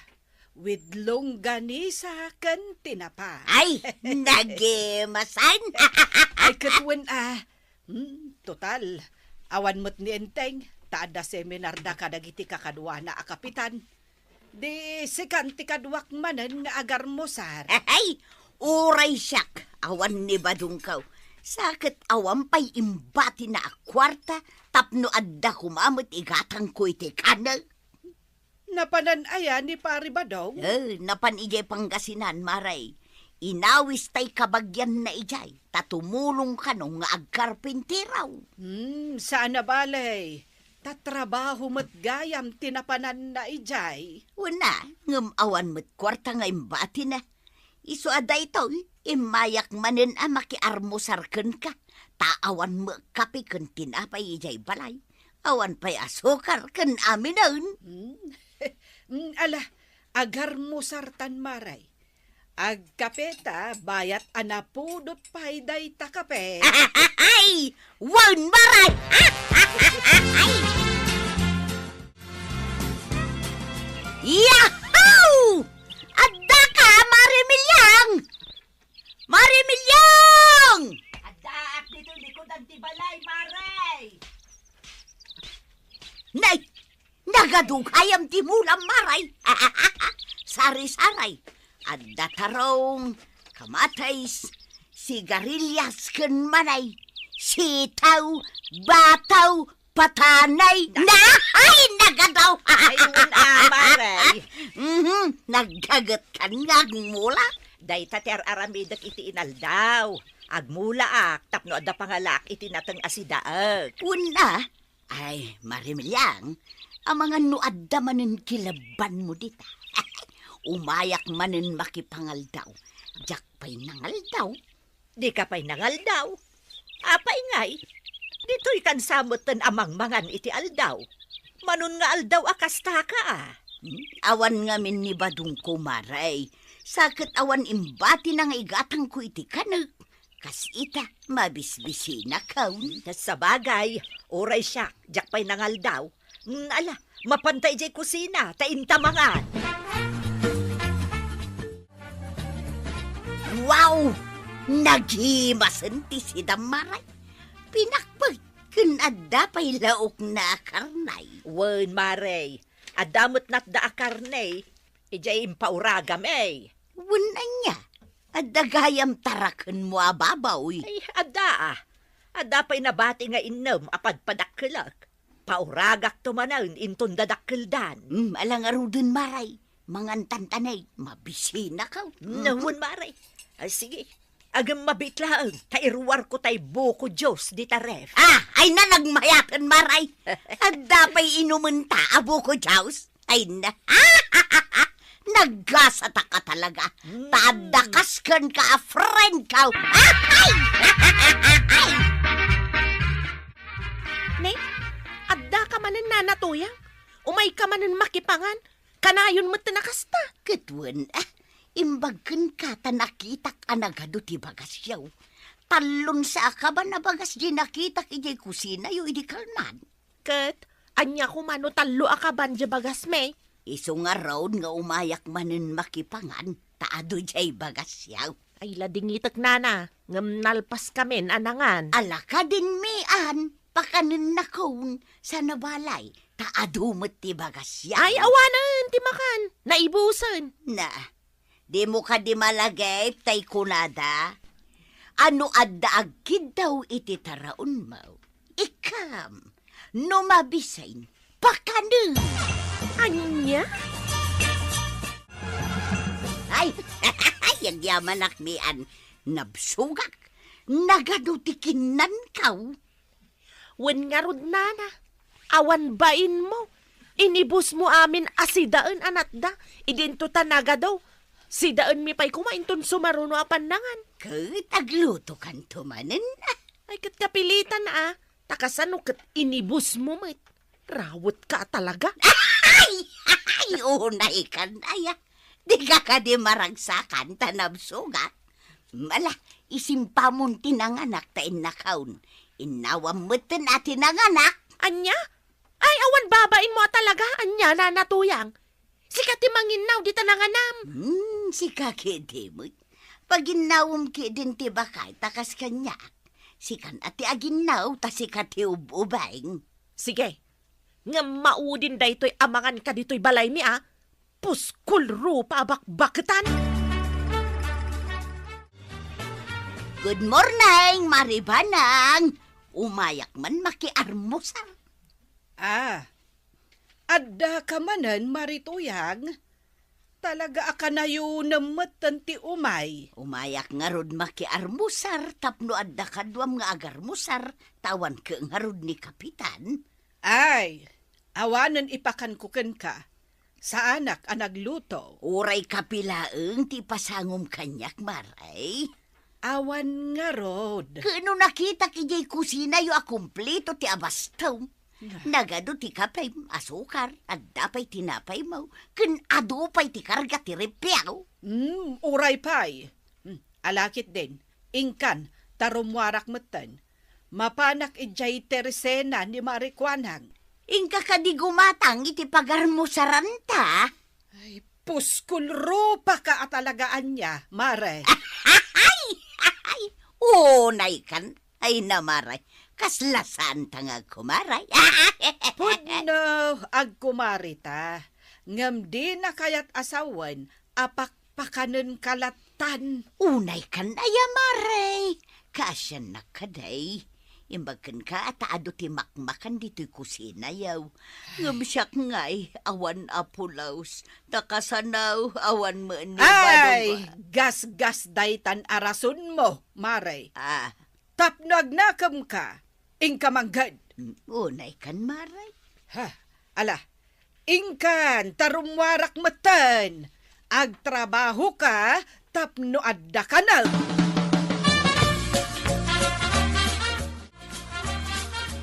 With longganisa ken tinapa. Ay, nagimasan! Ay, ket wen a. Hmm, total, awan met ni Enteng, ta adda seminarda kadagiti kakaduana a kapitan. Di sikan ti kaduak manen nga agarmusar. Ay, uray siak, awan ni Badongko. Sa ket awan pay imbatina a kuarta tapno adda koma met igatangko iti kanek. Napanan aya ni Pari Badong? Eh, napan idiay Pangasinan, Maray. Inawis tay kabagianna idiay, ta tumulong kano nga agkarpintero. Hmm, saan a bale. Ta trabaho met gayam ti napananna idiay. Wen a, ngem awan met kuarta nga imbatina. Isu a daytoy, immayak manen a makiarmusar kenka, ta awan met kape ken tinapay idiay balay. Awan pay asukar ken aminen. Hmm. Hmm, ala, agarmusartan, Maray. Agkape ta, bayat a napudot pay dayta kape. Ay! Wen, Maray! Yahoo! Addaka, Mari Milyang! Mari Milyang! Addaak ditoy likudan ti balay, Maray! Nay! Nagadugayam ti mulam, Maray. Sari-saray. Adda tarong, kamatis, sigarilyas ken manay, sitaw, bataw, patanay. Na, ay, nagadaw. Ay, wen a, Maray. Mhm, naggaget kan nga agmula. Dayta ti ar-aramidek iti inaldaw. Agmulaak tapno adda pangalaak iti nateng a sidaek. Wen a, Ay, Mari Milyang, amangan no adda manen kilebbanmo dita. Umayak manen makipangaldaw. Diak pay nangaldaw. Dika pay nangaldaw? Apay ngay, ditoy kan sa metten a mangmangan iti aldaw. Manon nga aldaw a kastaka a. Hmm? Awan ngamin ni Badongko, Maray. Sa ket awan imbatina nga igatangko iti kanek. Kas ita, mabisbisinakon. Sabagay, uray siak, diak pay nangaldaw. Mm, ala, mapanta idiay kusina, ta inta mangan. Wow! Nagimasen ti sidam, Maray. Pinakpet ken adda pay laokna a karnay. Wen, Maray, Adda met natda a karne, idiay impauragam, eh. Wen ania? Adda gayam tarakenmo a baboy? Ay, adda, ah. Adda pay nabati nga innem a padpadakkelek. Pauragakto manen inton dadakkeldan. Hmm, ala ngaruden, Maray. Mangantantanay, mabisinakaw. Nawen, Maray. Ay, sige. Agem mabit laeng, ta iruarko tay buko juice dita ref. Ah, ay na nagmayaten, Maray. Adda pay inumenta a buko juice? Ay na. Naggasataka talaga. Mm. Ta adda kasken ka a friend ka. Ay! Ne, adda ka manen, Nana Tuyang? Umay ka manen makipangan? Kanayon met ti nakasta. Ket wen, ah, imbag kenka ta nakitak a nagadu ti bagasyo. Tallon sa a kaban a bagas diay nakitak idiay kusinayo idi kalman. Ket ania koma no tallo a kaban diay bagasmi? Isu ngarud nga umayak manen makipangan, ta adu diay bagasyo. Ay, ladingitek, Nana, ngem nalpaskamin a nangan. Ala kadin, Mian, pakanennakon, sana balay, ta adu met ti bagasyo. Ay, awanen ti makan, naibusen. Na, dimo kadi malagip tay kunada? A no adda agkiddaw iti taraonmo, ikkam, no mabisin, pakanen. Ania? Ay, agyamanak, Mian. Nabsogak. Nagadu ti kinnankaw. Wen ngarud, Nana, awan bainmo. Inibusmo amin a sidaen a natda. Idinto ta nagadu. Sidaenmi pay koma inton sumaruno a pannangan. Ket aglutokanto manen, ah. Ay, ket kapilitan, ah. Ta kasano ket inibusmo met? Rawetka a talaga. Ay! Ay, unaykan aya. Dika kadi maragsakan ta nabsogak? Ala, isimpamon ti nanganak ta innakaon. Innawam metten a ti nanganak. Ania? Ay, awan babainmo a talaga, ania, Nana Tuyang? Sika ti manginnaw dita nanganam. Hmm, sika ketdi met. Paginnawem ketdin ti bakay ta kas kaniak. Sikan a ti aginnaw ta sika ti ub-ubeng. Sige. Ngem maudin daytoy a manganka ditoy balaymi, a? Puskol rupa a bakbaketan. Good morning, Mari Banang. Umayak man makiarmusar. Ah, adda ka manen, Mari Tuyang? Talaga a kanayonem metten ti umay. Umayak ngarud makiarmusar tapno adda kaduam nga agarmusar, ta awan ket ngarud ni Kapitan. Ay, awanen ipakanko kenka. Saanak a nagluto. Uray kapi laeng ti ipasangom kaniak, Maray. Awan ngarud. Ket no nakitak idiay kusinayo a kumpleto ti abastom. Ah. Nagadu ti kapem, asukar, adda pay tinapaymo, ken adu pay ti karga ti repiaw. Hmm, uray pay. Hmm, ala ketdin, inkan, ta rummuarak metten. Mapanak idiay tersena ni Mari Kuanang. Inka kadi gumatang iti pagarmusaranta? Ay, puskol rupaka a talaga ania, Mare. Ay, ay, unaykan. Ay, na, Mare. Kasla saanta nga agkumare. Pudno, agkumare ta. Ngem dina kayat a sawen a pakpakanen ka lattan. Unaykan aya, Mare. Kaasiannak kadi. Imbag kenka ta adu ti makmakan ditoy kusinayo. Ngem siak ngay, awan a pulos. Ta kasano, awan met ni Ay, badong. Gasgas daytan a rasonmo, Mare. Ah. Tapno agnakemka, inka mangged. Mm, unaykan, Mare. Ha, ala, inkan, ta rummuarak metten. Agtrabahoka tapno adda kanem.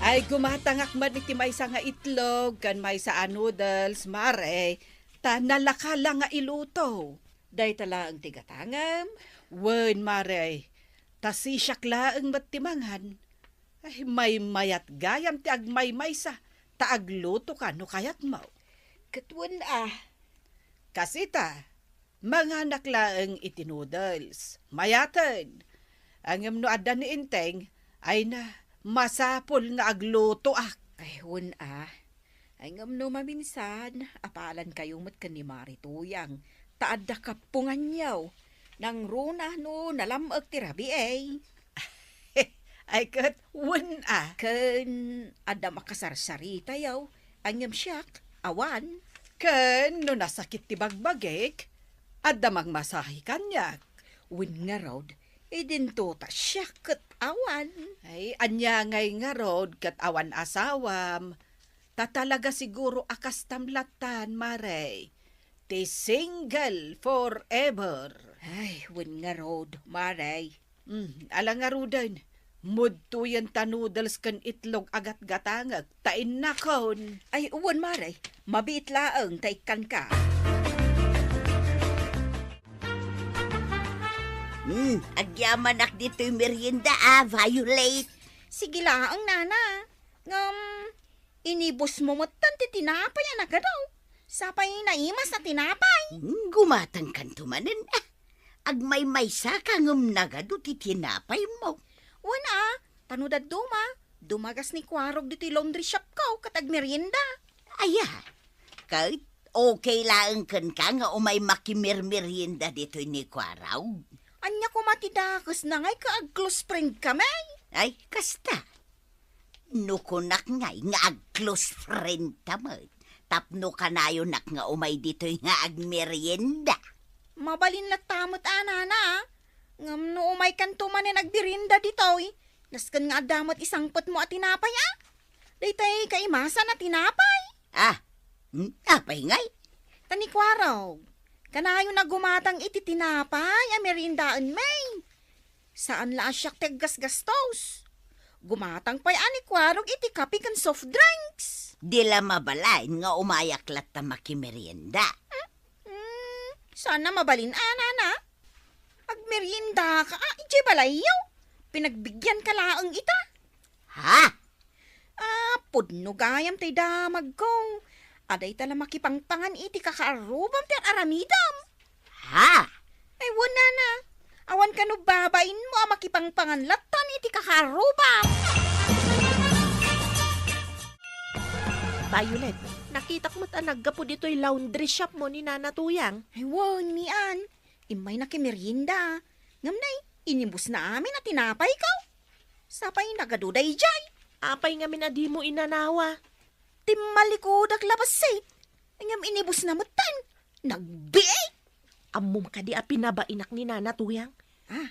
Ay, gumatangak man iti maysa nga itlog ken maysa a noodles, Mare, ta nalaka la nga iluto. Dayta laeng ti gatangem? Wen, Mare, ta sisiak laeng met ti mangan. Ay, maymayat gayam ti agmaymaysa, ta aglutoka no kayatmo. Ket wen a. Kasita, manganak laeng iti noodles. Mayaten. Ngem no adda ni Enteng, ay na, masapul nga aglutoak. Ay, wen a. Ay, ngem no maminsan, apalankayo met ken ni Mari Tuyang, ta adda kappunganyo. Nangruna no nalam-ek ti rabii. Ay, ket wen a. Ken adda makasarsaritayo, ay, ngem siak, awan. Ken no nasakit ti bagbagik, adda magmasahe kaniak. Wen ngarud, idinto ta siak ket awan. Ay, ania ngay ngarud ket awan asawam? Ta talaga siguro a kastam lattan, Mare. Ti single forever. Ay, wen ngarud, Mare. Mm, ala ngaruden, mudtoyen ta noodles ken itlog a gatgatangek, ta innakon. Ay, wen, Mare. Mabiit laeng ta ikkanka. Hmm, agyamanak ditoy merienda, a, Violet. Sige laeng, Nana. Ngem, inibusmo metten ti tinapay a nagadu. Sapay naimas a tinapay. Hmm, gumatangkanto manen, a. Agmaymaysaka ngem nagadu ti tinapaymo. Wen a, ta no dadduma, dumagas ni Kuarog ditoy laundry shopko ket agmerienda. Aya, ket okay laeng kenka nga umay makimermerienda ditoy ni Kuarog? Ania koma ti dakesna ngay ket ag-close friend kami? Ay, kasta. No kunak ngay nga ag-close friend ta met, tapno kanayonak nga umay ditoy nga agmerienda. Mabalin latta met a, Nana, a. Ngem no umaykanto manen agmerienda ditoy, nasken nga adda met isangpetmo a tinapay, a. Daytoy kaimasan a tinapay. Ah, hmm, apay ngay? Ta ni Kuarog, kanayon a gumatang iti tinapay a meriendaenmi. Saan la a siak ti aggasgastos. Gumatang pay a ni Kuarog iti kape ken soft drinks. Di la mabalin nga umayak latta makimerienda. Hmm, saan a mabalin a, Nana. Agmeriendaka a idiay balayyo. Pinagbigianka laeng ita. Ha? A, pudno gayam tay damagko. A dayta la makipangpangan iti kakaarrubam ti ar-aramidem. Ha? Ay, wen, Nana. Awan kano babainmo a makipangpangan lattan iti kakaarrubam. Violet, nakitak met a naggapu ditoy laundry shopmo ni Nana Tuyang. Ay, wen, Mian. Immay nakimerienda. Ngem nay, inibusna amin a tinapayko. Sapay nagadu daydiay. Apay ngamin a dimo inanawa? Timmalikudak la bassit. Ngem inibusna metten. Nagbiit! Ammom kadi a pinabainak ni Nana Tuyang? Ah.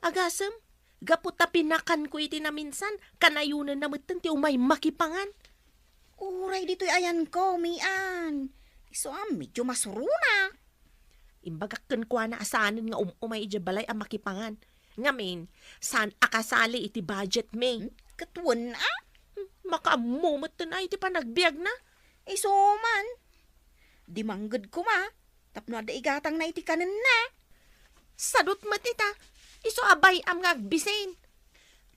Agasem, gapu ta pinakanko iti naminsan, kanayonenna metten ti umay makipangan. Uray ditoy ayanko, Mian. Isu a medyo masuronak. Imbagak kenkuana a saanen nga um-umay idiay balay a makipangan. Ngamin, saan a kasali iti budget mi. Hmm? Ket wen a? Hmm, makaammo metten a iti panagbiagna. Isu man. Dimangged koma, tapno adda igatangna iti kanenna. Sadut met ita, isu a bay-am nga agbisin.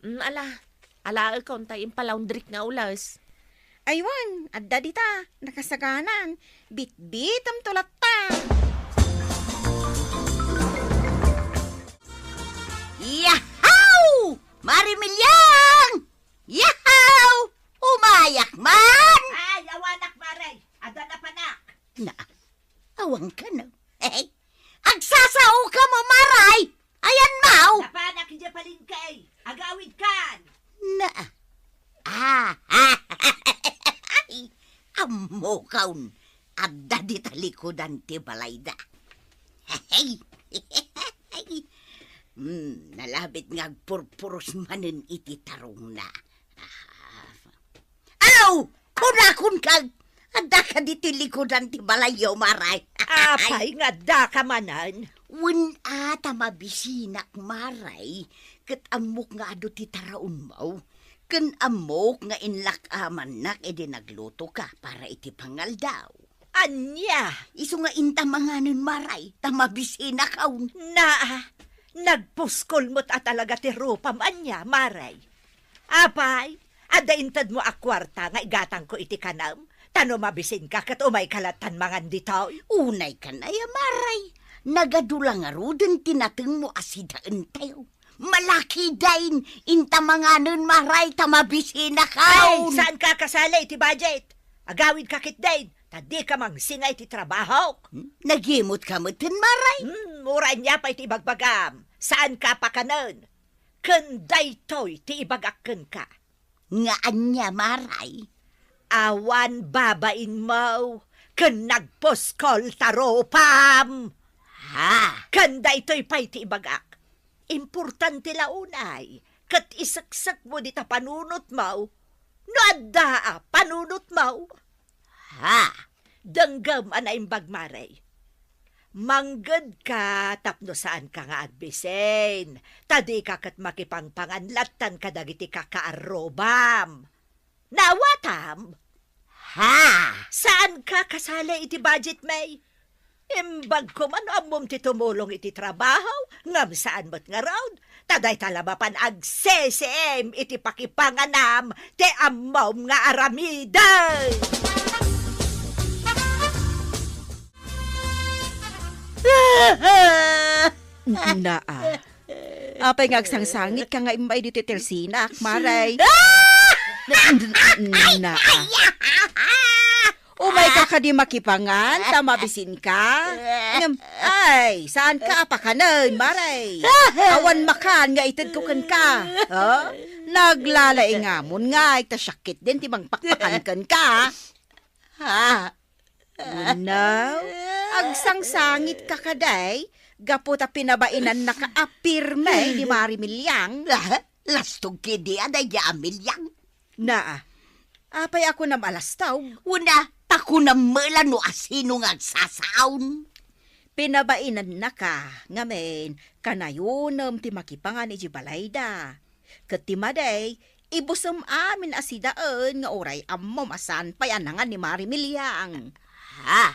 Mm, ala, alaekon tay impalaundrik nga ules. Ay wen, adda dita, nakasaganan, bitbitemto latta. Yahaw! Mari Miliang! Yahaw! Umayak man! Ay, awanak, Mare. Adda napanak. Na, awan ka na. Hey, agsasao ka mo, Maray! Ayan, Mau! Napanak idiay palengke. Agawid kan. Na, ah, ah, ammo kaun, adda dita likudan ti balayda. Hey, hmm, nalabit nga agpurpuros manen iti tarongna. Ah, aw! Kunakon kag, adda ka ditoy likudan ti balayyo, Maray. Apay nga adda ka manen? Wen a, ta mabisinak, Maray, ket ammok nga adu ti taraonmo, ken ammok nga inlak-amannak idi naglutoka para iti pangaldaw. Ania? Isu nga inta manganen, Maray, ta mabisinak, awn. Naa, nagpuskol met a talaga ti rupam, ania, Maray? Apay, adda intedmo a kuarta nga igatangko iti kanem? Ta no mabisinka ket umayka lattan mangan ditoy. Unay kanaya, Maray. Nagadu la ngaruden ti natengmo a sidaentayo. Malaki dayn, inta manganen, Maray, ta mabisinak, awn. Ay, saanka a kasali iti budget? Agawidka ketdin, ta dika mangsinga iti trabahok. Hmm? Nagimutka metten, Maray? Hmm, uray ania pay ti ibagbagam. Saanka a pakanen. Ken daytoy ti ibagak kenka. Nga ania, Maray? Awan babainmo ken nagpuskol ta rupam. Ha? Ken daytoy pay ti ibagak. Importante la unay ket iseksekmo dita panunotmo no adda a panunotmo. Ha? Denggem a naimbag, Maray. Manggedka tapno saanka nga agbisin, ta dika ket makipangpangan lattan kadagiti kakaarrubam. Naawatam? Ha? Saanka kasali iti budget, May? Imbagko man no ammom ti tumulong iti trabaho, ngem saan met ngarud, ta dayta la mapan agsisiim iti pakipanganam ti ammom nga aramiden. Naa. Apay nga agsangsangitka nga immay ditoy telsinak, Maray? Naa. Umayka kadi makipangan, ta mabisinka? Ngem, ay, saanka a pakanen, Maray? Awan makan nga itedko kenka. Ha? Naglalaingamon ngay, ta siak ketdin ti mangpakpakan kenka. Ha? Wenno, agsangsangitka kadi, gapu ta pinabainannaka a pirme ni Mari Miliang. Ah, lastog ketdi a daydi a Miliang. Naa, apay a kunam a lastog? Wenno, ta kunam met la no asino nga agsasao. Pinabainannaka, ngamin, kanayonem ti makipangan idiay balayda. Ket ti madi, ibusem amin a sidaen nga uray ammom a saan pay a nangan ni Mari Miliang. Ha?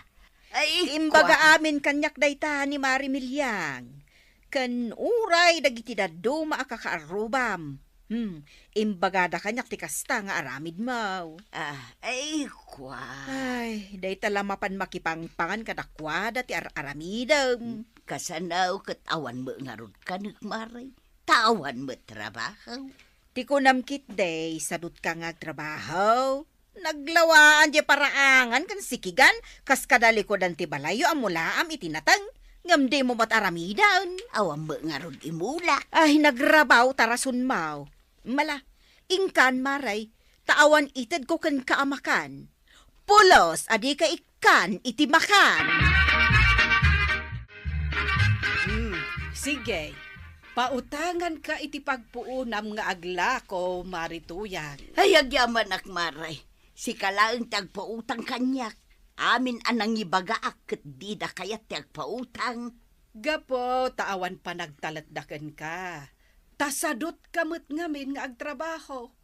Ay, imbaga kua- amin kaniak dayta ni Mari Miliang. Ken uray dagiti dadduma a kakaarrubam. Hmm, imbagada kaniak ti kasta nga aramidmo. Ah, ay, kua. Ay, dayta la mapan makipangpangan kadakuada ti ar-aramidem. Kasano ket awan met ngarud kanek, Mari? Ta awan met trabaho. Ti kunam ketdi, sadutka nga agtrabaho. Naglawaan diay paraangan ken sikigan kas kada likudan ti balayyo a mulaam iti nateng, ngem dimo met aramiden. Awan met ngarud imulak. Ay, nagrabaw ta rasonmo. Mala, inkan, Mari, ta awan itedko kenka a makan. Pulos a dika ikkan iti makan. Hmm, sige. Pautanganka iti pagpuonam nga aglako, Mari Tuyang. Ay, agyamanak, Mari. Sika laeng ti agpautang kaniak. Amin a nangibagaak ket dida kayat ti agpautang. Gapu ta awan panagtalekda kenka. Ta sadutka met ngamin nga agtrabaho.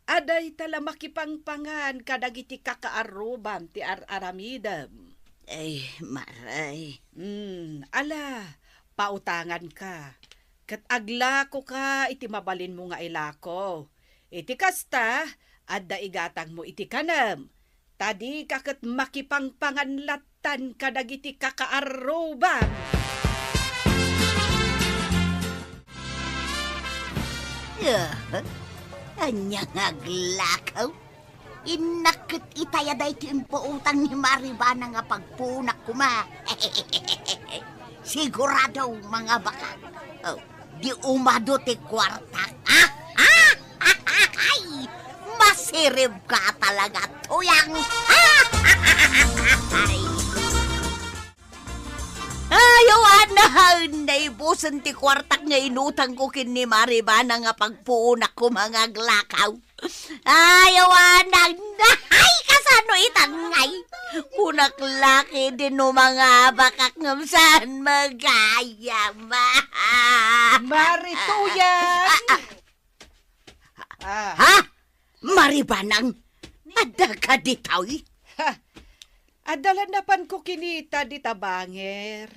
Adda ita la makipangpangan kadagiti kakaarrubam ti ar-aramidem. Ay, Mari. Hmm, ala, pautanganka. Ket aglakoka iti mabalinmo nga ilako. Iti kasta, adda igatangmo iti kanem. Ta dika ket makipangpangan lattan kadagiti kakaarrubam. Ah, ania nga aglakaw? Innak ket itaya daytoy impautang ni Mari Bana nga pagpuonak koma. Sigurado, mangabakak. Oh, di umadu ti kuartak. Ah! Ah! Ay! Masiribka talaga, Tuyang. Ah! Ay! Ay, awan na, naibusen ti kuartak nga inutangko ken ni Mari Bana nga pagpuonak koma nga aglakaw. Ay, awanan. Ay, kasano itan ngay? Kunak la ketdi no mangabakak ngem saan magayam. Mari Tuyang! Ah, ah. Ah. Ha? Mari Banang, adda ka ditoy? Ha? Adda la napanko kinita dita banger.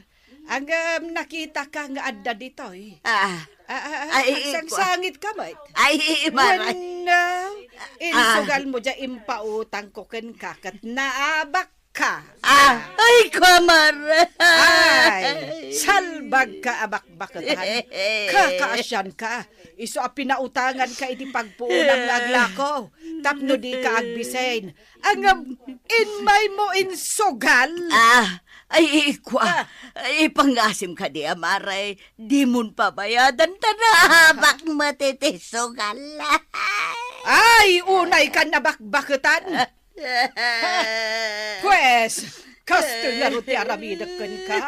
Ngem nakitaka nga adda ditoy. Ah. Ah, ah, ah, ay, agsangsangit ka met. Ay, Mari. Wenno, ah, insugal mo dia impautangko kenka ket naabak. ka. Ah, ay, kamar. Ay, salbag ka a bakbaketan. Kakaasian ka. Isu a pinautangan ka iti pagpuonam nga aglako. Tapno di ka agbisen. Ngem, inmay mo insugal. Ah, ay, ikwa. Ah. Ipangasim kadi, amare. Dimon pabayadan ta naabak met iti sugal. Ay, unay kan a bakbaketan. Pwes, kastoy ngarud ti aramidek kenka.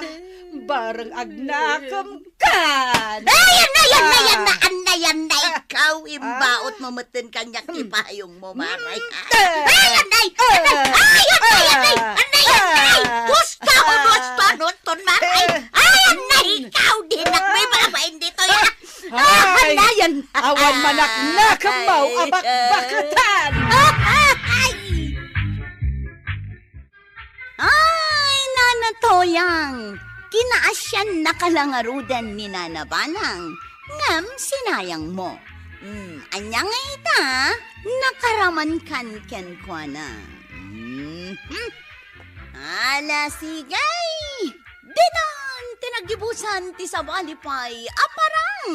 Bareng agnakem kan. Ay, anna, anna, anna, anna, anna, ikaw, imbaot mo metten kaniak ti payong mo, maray. Ay, anna, anna, ay, anna, anna, anna, anna, gusto ko, gusto, gusto, maray. Ay, anna, ikaw, dinak may babaen ditoy, ah. Ay, anna, yan. Awan manaknakemmaw a bakbaketan. Ay. Ay, Nana Toyang, kinaasiannaka la ngaruden ni Nana Banang, ngem sinayang mo. Hmm, ania nga ita, nakaramankan kenkuana. Hmm, hmm. Ala, sige! Ditan ti naggibusan ti sabali pay a parang.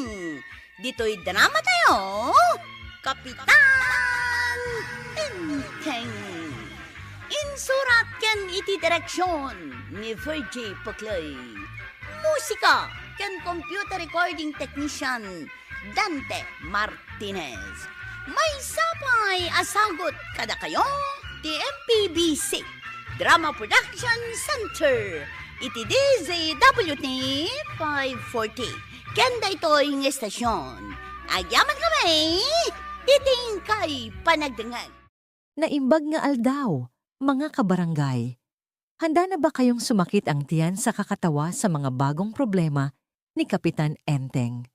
Ditoy dramatayo, Kapitan Enteng. Insurat ken iti direksion ni Virgie Puclay. Musika ken computer recording technician Dante Martinez. Maysa pay a sagut kadakayo ti M P B C Drama Production Center iti D Z W T five forty. Ken daytoy nga estasion, agyamankami iti inkay panagdengngeg. Naimbag nga aldaw, mga kabarangay. Handa na ba kayong sumakit ang tiyan sa kakatawa sa mga bagong problema ni Kapitan Enteng?